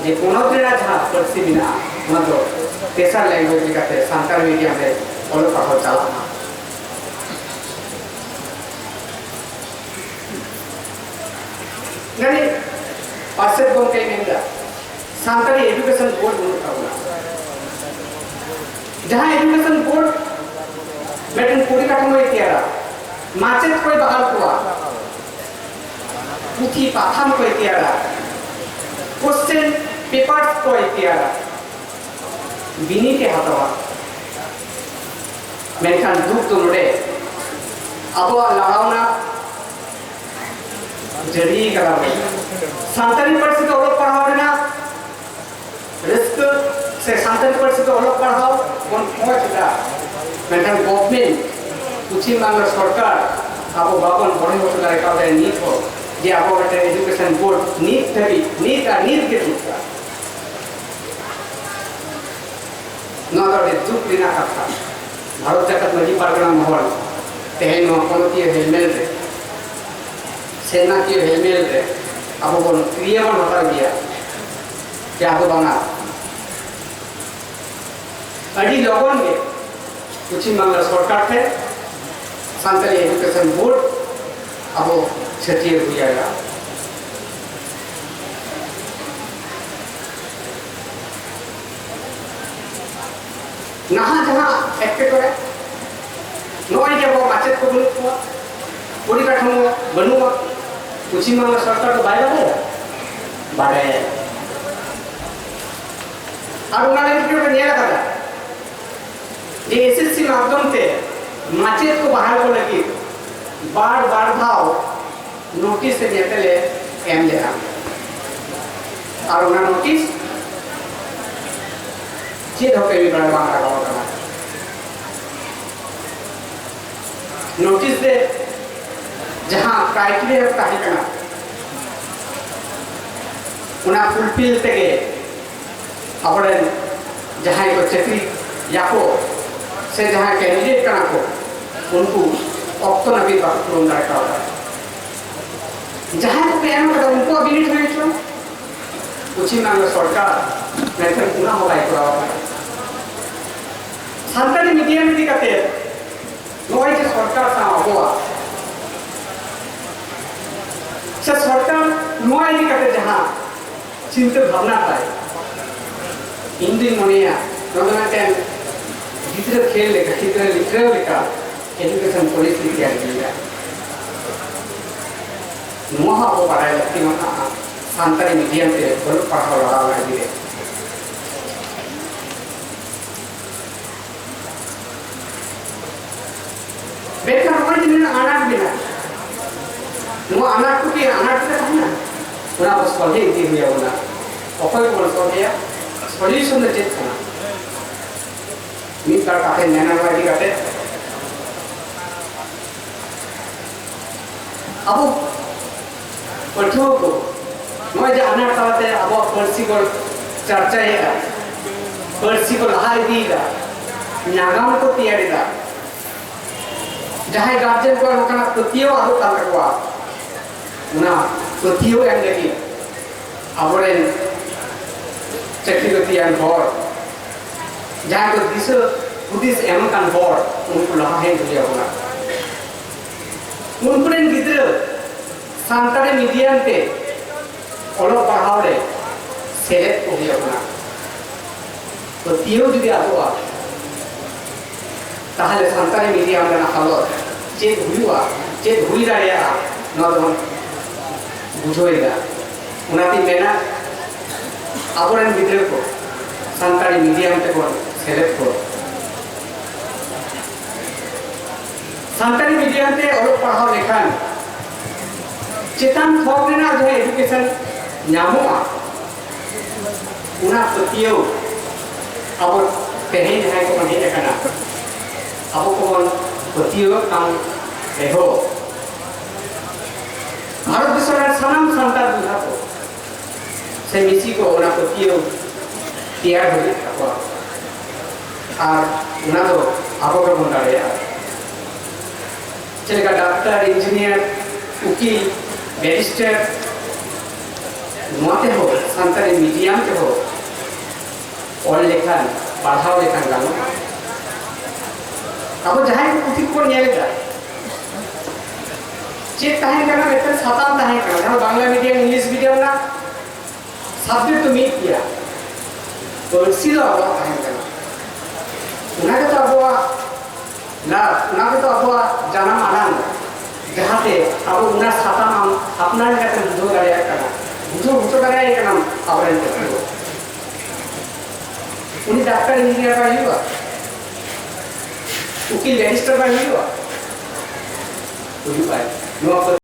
ᱡᱮ ᱯᱚᱱᱚᱛ ᱨᱮᱱᱟᱜ ᱡᱟᱦᱟᱸ ᱯᱟᱹᱨᱥᱤ ᱢᱮᱱᱟᱜᱼᱟ, ᱚᱱᱟ ᱫᱚ ᱛᱮᱥᱟᱨ language ᱞᱮᱠᱟᱛᱮ ᱥᱟᱱᱛᱟᱲᱤ medium ᱨᱮ ᱚᱞᱚᱜ ᱯᱟᱲᱦᱟᱣ ᱪᱟᱞᱟᱜ ᱢᱟ᱾ ᱡᱟᱹᱱᱤᱡ ᱯᱟᱨᱥᱮᱛ ᱜᱚᱢᱠᱮᱭ ᱢᱮᱱᱫᱟ, ᱥᱟᱱᱛᱟᱲᱤ education board ᱵᱟᱹᱱᱩᱜ ᱛᱟᱵᱚᱱᱟ᱾ ᱡᱟᱦᱟᱸ education board ᱢᱤᱫᱴᱮᱱ ᱯᱚᱨᱤᱠᱟᱴᱷᱟᱢᱳᱭ ᱛᱮᱭᱟᱨᱟ, ᱢᱟᱪᱮᱫ ᱠᱚᱭ ᱵᱟᱦᱟᱞ ᱠᱚᱣᱟ, ᱯᱩᱛᱷᱤ ᱯᱟᱛᱷᱟᱢ ᱠᱚᱭ ᱛᱮᱭᱟᱨᱟ, question papers ᱠᱚᱭ ᱛᱮᱭᱟᱨᱟ, ᱵᱤᱱᱤᱰ ᱮ ᱦᱟᱛᱟᱣᱟ᱾ ᱢᱮᱱᱠᱷᱟᱱ ᱫᱩᱠ ᱫᱚ ᱱᱚᱰᱮ ᱟᱵᱚᱣᱟᱜ ᱞᱟᱲᱟᱣᱱᱟ ᱡᱟᱹᱨᱤ ᱠᱟᱫᱟ ᱵᱚᱱ᱾ ᱥᱟᱱᱛᱟᱲᱤ ᱯᱟᱹᱨᱥᱤ ᱛᱮ ᱚᱞᱚᱜ ᱯᱟᱲᱦᱟᱣ ᱨᱮᱱᱟᱜ ᱨᱟᱹᱥᱠᱟᱹ ᱥᱮ ᱥᱟᱱᱛᱟᱲᱤ ᱯᱟᱹᱨᱥᱤ ᱛᱮ ᱚᱞᱚᱜ ᱯᱟᱲᱦᱟᱣ ᱵᱚᱱ ᱠᱷᱚᱡᱽ ᱮᱫᱟ, ᱢᱮᱱᱠᱷᱟᱱ government, ᱯᱚᱪᱷᱤᱢ ᱵᱟᱝᱞᱟ ᱥᱚᱨᱠᱟᱨ ᱟᱵᱚ ᱵᱟᱵᱚᱱ ᱵᱚᱲᱦᱮ ᱦᱚᱪᱚ ᱫᱟᱲᱮ ᱠᱟᱣᱫᱟ ᱱᱤᱛ ᱦᱚᱸ, ᱡᱮ ᱟᱵᱚ ᱢᱤᱫᱴᱮᱱ education board ᱱᱤᱛ ᱫᱷᱟᱹᱵᱤᱡ, ᱱᱤᱛ ᱟᱨ ᱱᱤᱛ ᱜᱮ ᱫᱚᱨᱠᱟᱨ᱾ ᱱᱚᱣᱟ ᱫᱚ ᱟᱹᱰᱤ ᱫᱩᱠ ᱨᱮᱱᱟᱜ ᱠᱟᱛᱷᱟ᱾ ᱵᱷᱟᱨᱚᱛ ᱡᱟᱠᱟᱛ ᱢᱟᱹᱡᱷᱤ ᱯᱟᱨᱜᱟᱱᱟ ᱢᱚᱦᱚᱞ ᱛᱮᱦᱮᱧ ᱱᱚᱣᱟ ᱯᱚᱱᱚᱛᱤᱭᱟᱹ ᱦᱮᱞᱢᱮᱞ ᱨᱮ, ᱥᱮᱨᱱᱟᱠᱤᱭᱟᱹ ᱦᱮᱞᱢᱮᱞ ᱨᱮ ᱟᱵᱚ ᱵᱚᱱ ᱠᱨᱤᱭᱟ ᱵᱚᱱ ᱦᱟᱛᱟᱣ ᱜᱮᱭᱟ᱾ ᱡᱟᱦᱟᱸ ᱫᱚ ᱵᱟᱝᱟ, ᱟᱹᱰᱤ ᱞᱚᱜᱚᱱ ᱜᱮ ᱯᱚᱪᱷᱤᱢ ᱵᱟᱝᱞᱟ ᱥᱚᱨᱠᱟᱨ ᱴᱷᱮᱱ ᱥᱟᱱᱛᱟᱲᱤ education board ᱟᱵᱚ ᱪᱷᱟᱹᱴᱭᱟᱹᱨ ᱦᱩᱭ ᱟᱭᱟ᱾ ᱱᱟᱦᱟᱜ ᱡᱟᱦᱟᱸ ᱮᱴᱠᱮᱴᱚᱬᱮ, ᱱᱚᱜᱼᱚᱭ ᱡᱮ ᱟᱵᱚ ᱢᱟᱪᱮᱫ ᱠᱚ ᱵᱟᱹᱱᱩᱜ ᱠᱚᱣᱟ, ᱯᱚᱨᱤᱠᱟᱴᱷᱟᱢᱳ ᱵᱟᱹᱱᱩᱜᱼᱟ, ᱯᱚᱪᱷᱤᱢ ᱵᱟᱝᱞᱟ ᱥᱚᱨᱠᱟᱨ ᱫᱚ ᱵᱟᱭ ᱵᱟᱰᱟᱭᱟ? ᱵᱟᱰᱟᱭᱟ᱾ ᱟᱨ ᱚᱱᱟ ᱞᱟᱹᱜᱤᱫ ᱜᱮ ᱧᱮᱞ ᱟᱠᱟᱫᱟ ᱡᱮ SSC ᱢᱟᱫᱽᱫᱷᱚᱢ ᱛᱮ ᱢᱟᱪᱮᱫ ᱠᱚ ᱵᱟᱦᱟᱞ ᱠᱚ ᱞᱟᱹᱜᱤᱫ ᱵᱟᱨ ᱵᱟᱨ ᱫᱷᱟᱣ notice ᱥᱮ ᱧᱮᱛᱮᱞᱮ ᱮᱢ ᱞᱮᱫᱟ᱾ ᱟᱨ ᱚᱱᱟ notice ᱪᱮᱫ ᱦᱚᱸ ᱠᱟᱹᱢᱤ ᱵᱟᱲᱟ ᱵᱟᱝ ᱞᱟᱜᱟᱣ ᱟᱠᱟᱱᱟ᱾ Notice ᱨᱮ ᱡᱟᱦᱟᱸ criteria ᱛᱟᱦᱮᱸ ᱠᱟᱱᱟ, ᱚᱱᱟ fulfill ᱛᱮᱜᱮ ᱟᱵᱚᱨᱮᱱ ᱡᱟᱦᱟᱸᱭ ᱠᱚ ᱪᱟᱹᱠᱨᱤᱭᱟᱠᱚ ᱥᱮ ᱡᱟᱦᱟᱸᱭ candidate ᱠᱟᱱᱟ ᱠᱚ, ᱩᱱᱠᱩ ᱚᱠᱛᱚ ᱱᱟᱹᱯᱤᱛ ᱵᱟᱠᱚ ᱯᱩᱨᱚᱱ ᱫᱟᱲᱮ ᱠᱟᱣᱫᱟ᱾ ᱡᱟᱦᱟᱸᱭ ᱠᱚᱠᱚ ᱮᱢ ᱠᱟᱫᱟ, ᱩᱱᱠᱩᱣᱟᱜ ᱵᱤᱱᱤᱰ ᱦᱩᱭ ᱦᱚᱪᱚ᱾ ᱯᱚᱪᱷᱤᱢ ᱵᱟᱝᱞᱟ ᱥᱚᱨᱠᱟᱨ, ᱢᱮᱱᱠᱷᱟᱱ ᱚᱱᱟ ᱦᱚᱸ ᱵᱟᱭ ᱠᱚᱨᱟᱣ ᱠᱟᱱᱟ᱾ ᱥᱟᱱᱛᱟᱲᱤ ᱢᱤᱰᱤᱭᱟᱢ ᱤᱫᱤ ᱠᱟᱛᱮ ᱱᱚᱜᱼᱚᱭ ᱡᱮ ᱥᱚᱨᱠᱟᱨ ᱥᱟᱶ ᱟᱵᱚᱣᱟᱜ ᱥᱮ ᱥᱚᱨᱠᱟᱨ ᱱᱚᱣᱟ ᱤᱫᱤ ᱠᱟᱛᱮ ᱡᱟᱦᱟᱸ ᱪᱤᱱᱛᱟᱹ ᱵᱷᱟᱵᱽᱱᱟ ᱛᱟᱭ, ᱤᱧ ᱫᱩᱧ ᱢᱚᱱᱮᱭᱟ ᱱᱚᱣᱟ ᱫᱚ ᱢᱤᱫᱴᱮᱱ ᱜᱤᱫᱽᱨᱟᱹ ᱠᱷᱮᱞ ᱞᱮᱠᱟ, ᱜᱤᱫᱽᱨᱟᱹ ᱞᱤᱠᱷᱟᱹᱣ ᱞᱮᱠᱟ education policy ᱛᱮᱭᱟᱨ ᱤᱫᱤᱭᱮᱫᱟ᱾ ᱱᱚᱣᱟ ᱦᱚᱸ ᱟᱵᱚ ᱵᱟᱲᱟᱭ ᱞᱟᱹᱠᱛᱤ ᱢᱮᱱᱟᱜᱼᱟ, ᱥᱟᱱᱛᱟᱲᱤ ᱢᱤᱰᱤᱭᱟᱢ ᱛᱮ ᱚᱞᱚᱜ ᱯᱟᱲᱦᱟᱣ ᱞᱟᱲᱟᱣ ᱞᱟᱹᱜᱤᱫ ᱨᱮ᱾ ᱢᱮᱱᱠᱷᱟᱱ ᱱᱚᱜᱼᱚᱭ ᱡᱮ ᱱᱩᱱᱟᱹᱜ ᱟᱱᱟᱴ ᱢᱮᱱᱟᱜᱼᱟ, ᱱᱚᱣᱟ ᱟᱱᱟᱴ ᱠᱚ ᱠᱤ ᱟᱱᱟᱴ ᱨᱮ ᱛᱟᱦᱮᱱᱟ? ᱚᱱᱟ ᱟᱵᱚ ᱥᱚᱞᱦᱮ ᱤᱫᱤ ᱦᱩᱭ ᱟᱵᱚᱱᱟ᱾ ᱚᱠᱚᱭ ᱠᱚᱵᱚᱱ ᱥᱚᱞᱦᱮᱭᱟ? Solution ᱫᱚ ᱪᱮᱫ ᱠᱟᱱᱟ? ᱢᱤᱫ ᱵᱟᱨ ᱠᱟᱛᱷᱟᱧ ᱢᱮᱱᱟ ᱱᱚᱣᱟ ᱤᱫᱤ ᱠᱟᱛᱮ᱾ ᱟᱵᱚ ᱯᱟᱹᱴᱷᱩᱣᱟᱹ ᱠᱚ ᱱᱚᱜᱼᱚᱭ ᱡᱮ ᱟᱱᱟᱴ ᱛᱟᱞᱟᱛᱮ ᱟᱵᱚᱣᱟᱜ ᱯᱟᱹᱨᱥᱤ ᱠᱚ ᱪᱟᱨᱪᱟᱭᱮᱫᱟ, ᱯᱟᱹᱨᱥᱤ ᱠᱚ ᱞᱟᱦᱟ ᱤᱫᱤᱭᱮᱫᱟ, ᱱᱟᱜᱟᱢ ᱠᱚ ᱛᱮᱭᱟᱨᱮᱫᱟ, ᱡᱟᱦᱟᱸᱭ ᱜᱟᱨᱡᱮᱱ ᱠᱚᱣᱟᱜ ᱱᱚᱝᱠᱟᱱᱟᱜ ᱯᱟᱹᱛᱭᱟᱹᱣ ᱟᱫᱚᱜ ᱠᱟᱱ ᱛᱟᱠᱚᱣᱟ, ᱚᱱᱟ ᱯᱟᱹᱛᱭᱟᱹᱣ ᱮᱢ ᱞᱟᱹᱜᱤᱫ ᱟᱵᱚᱨᱮᱱ ᱪᱟᱹᱠᱨᱤ ᱵᱟᱹᱠᱨᱤᱭᱟᱱ ᱦᱚᱲ, ᱡᱟᱦᱟᱸᱭ ᱠᱚ ᱫᱤᱥᱟᱹ ᱦᱩᱫᱤᱥ ᱮᱢ ᱟᱠᱟᱱ ᱦᱚᱲ, ᱩᱱᱠᱩ ᱞᱟᱦᱟ ᱦᱮᱡ ᱦᱩᱭ ᱟᱵᱚᱱᱟ᱾ ᱩᱱᱠᱩ ᱨᱮᱱ ᱜᱤᱫᱽᱨᱟᱹ ᱥᱟᱱᱛᱟᱲᱤ ᱢᱤᱰᱤᱭᱟᱢ ᱛᱮ ᱚᱞᱚᱜ ᱯᱟᱲᱦᱟᱣ ᱨᱮ ᱥᱮᱞᱮᱫ ᱠᱚ ᱦᱩᱭ ᱟᱵᱚᱱᱟ᱾ ᱯᱟᱹᱛᱭᱟᱹᱣ ᱡᱩᱫᱤ ᱟᱫᱚᱜᱼᱟ, ᱛᱟᱦᱞᱮ ᱥᱟᱱᱛᱟᱲᱤ ᱢᱤᱰᱤᱭᱟᱢ ᱨᱮᱱᱟᱜ ᱦᱟᱞᱚᱛ ᱪᱮᱫ ᱦᱩᱭᱩᱜᱼᱟ, ᱪᱮᱫ ᱦᱩᱭ ᱫᱟᱲᱮᱭᱟᱜᱼᱟ, ᱱᱚᱣᱟ ᱫᱚᱵᱚᱱ ᱵᱩᱡᱷᱟᱹᱣ ᱮᱫᱟ᱾ ᱚᱱᱟᱛᱤᱧ ᱢᱮᱱᱟ, ᱟᱵᱚᱨᱮᱱ ᱜᱤᱫᱽᱨᱟᱹ ᱠᱚ ᱥᱟᱱᱛᱟᱲᱤ ᱢᱤᱰᱤᱭᱟᱢ ᱛᱮᱵᱚᱱ ᱥᱮᱞᱮᱫ ᱠᱚ᱾ ᱥᱟᱱᱛᱟᱲᱤ ᱢᱤᱰᱤᱭᱟᱢ ᱛᱮ ᱚᱞᱚᱜ ᱯᱟᱲᱦᱟᱣ ᱞᱮᱠᱷᱟᱱ ᱪᱮᱛᱟᱱ ᱛᱷᱚᱠ ᱨᱮᱱᱟᱜ ᱡᱟᱦᱟᱸ education ᱧᱟᱢᱚᱜᱼᱟ, ᱚᱱᱟ ᱯᱟᱹᱛᱭᱟᱹᱣ ᱟᱵᱚ ᱛᱮᱦᱮᱧ ᱡᱟᱦᱟᱸᱭ ᱠᱚᱵᱚᱱ ᱦᱮᱡ ᱟᱠᱟᱱᱟ, ᱟᱵᱚ ᱠᱚᱵᱚᱱ ᱯᱟᱹᱛᱭᱟᱹᱣ ᱠᱟᱱ ᱨᱮᱦᱚᱸ, ᱵᱷᱟᱨᱚᱛ ᱫᱤᱥᱚᱢ ᱨᱮᱱ ᱥᱟᱱᱟᱢ ᱥᱟᱱᱛᱟᱲ ᱵᱚᱭᱦᱟ ᱠᱚ ᱥᱮ ᱢᱤᱥᱤ ᱠᱚ ᱚᱱᱟ ᱯᱟᱹᱛᱭᱟᱹᱣ ᱛᱮᱭᱟᱨ ᱦᱩᱭᱩᱜ ᱛᱟᱠᱚᱣᱟ᱾ ᱟᱨ ᱚᱱᱟ ᱫᱚ ᱟᱵᱚ ᱜᱮᱵᱚᱱ ᱫᱟᱲᱮᱭᱟᱜᱼᱟ᱾ ᱪᱮᱫ ᱞᱮᱠᱟ ᱰᱟᱠᱛᱟᱨ, ᱤᱧᱡᱤᱱᱤᱭᱟᱨ, ᱩᱠᱤᱞ, ᱵᱮᱨᱤᱥᱴᱟᱨ, ᱱᱚᱣᱟ ᱛᱮᱦᱚᱸ ᱥᱟᱱᱛᱟᱲᱤ ᱢᱤᱰᱤᱭᱟᱢ ᱛᱮᱦᱚᱸ ᱚᱞ ᱞᱮᱠᱷᱟᱱ, ᱯᱟᱲᱦᱟᱣ ᱞᱮᱠᱷᱟᱱ ᱜᱟᱱᱚᱜᱼᱟ᱾ ᱟᱵᱚ ᱡᱟᱦᱟᱸᱭ ᱠᱚ ᱯᱩᱛᱷᱤ ᱠᱚᱵᱚᱱ ᱧᱮᱞ ᱮᱫᱟ, ᱪᱮᱫ ᱛᱟᱦᱮᱸ ᱠᱟᱱᱟ? ᱢᱤᱫᱴᱮᱱ ᱥᱟᱛᱟᱢ ᱛᱟᱦᱮᱸ ᱠᱟᱱᱟ, ᱡᱟᱦᱟᱸ ᱵᱟᱝᱞᱟ ᱢᱤᱰᱤᱭᱟᱢ, ᱤᱝᱞᱤᱥ ᱢᱤᱰᱤᱭᱟᱢ ᱨᱮᱱᱟᱜ ᱥᱟᱵᱡᱮᱠᱴ ᱫᱚ ᱢᱤᱫ ᱜᱮᱭᱟ, ᱯᱟᱹᱨᱥᱤ ᱫᱚ ᱟᱵᱚᱣᱟᱜ ᱛᱟᱦᱮᱸ ᱠᱟᱱᱟ᱾ ᱚᱱᱟ ᱜᱮᱛᱚ ᱟᱵᱚᱣᱟᱜ ᱞᱟᱵᱷ, ᱚᱱᱟ ᱜᱮᱛᱚ ᱟᱵᱚᱣᱟᱜ ᱡᱟᱱᱟᱢ ᱟᱲᱟᱝ, ᱡᱟᱦᱟᱸᱛᱮ ᱟᱵᱚ ᱚᱱᱟ ᱥᱟᱛᱟᱢ ᱟᱢ ᱟᱯᱱᱟᱨ ᱞᱮᱠᱟᱛᱮᱢ ᱵᱩᱡᱷᱟᱹᱣ ᱫᱟᱲᱮᱭᱟᱜ ᱠᱟᱱᱟ, ᱵᱩᱡᱷᱟᱹᱣ ᱦᱚᱪᱚ ᱫᱟᱲᱮᱭᱟᱭ ᱠᱟᱱᱟᱢ ᱟᱵᱚᱨᱮᱱ ᱯᱟᱹᱴᱷᱩᱣᱟᱹ᱾ ᱩᱱᱤ ᱰᱟᱠᱛᱟᱨ ᱤᱧᱡᱤᱱᱤᱭᱟᱨ ᱵᱟᱭ ᱦᱩᱭᱩᱜᱼᱟ, ᱩᱠᱤᱞ ᱵᱮᱨᱤᱥᱴᱟᱨ ᱵᱟᱭ ᱦᱩᱭᱩᱜᱼᱟ, ᱦᱩᱭᱩᱜᱼᱟᱭ᱾ ᱱᱚᱣᱟ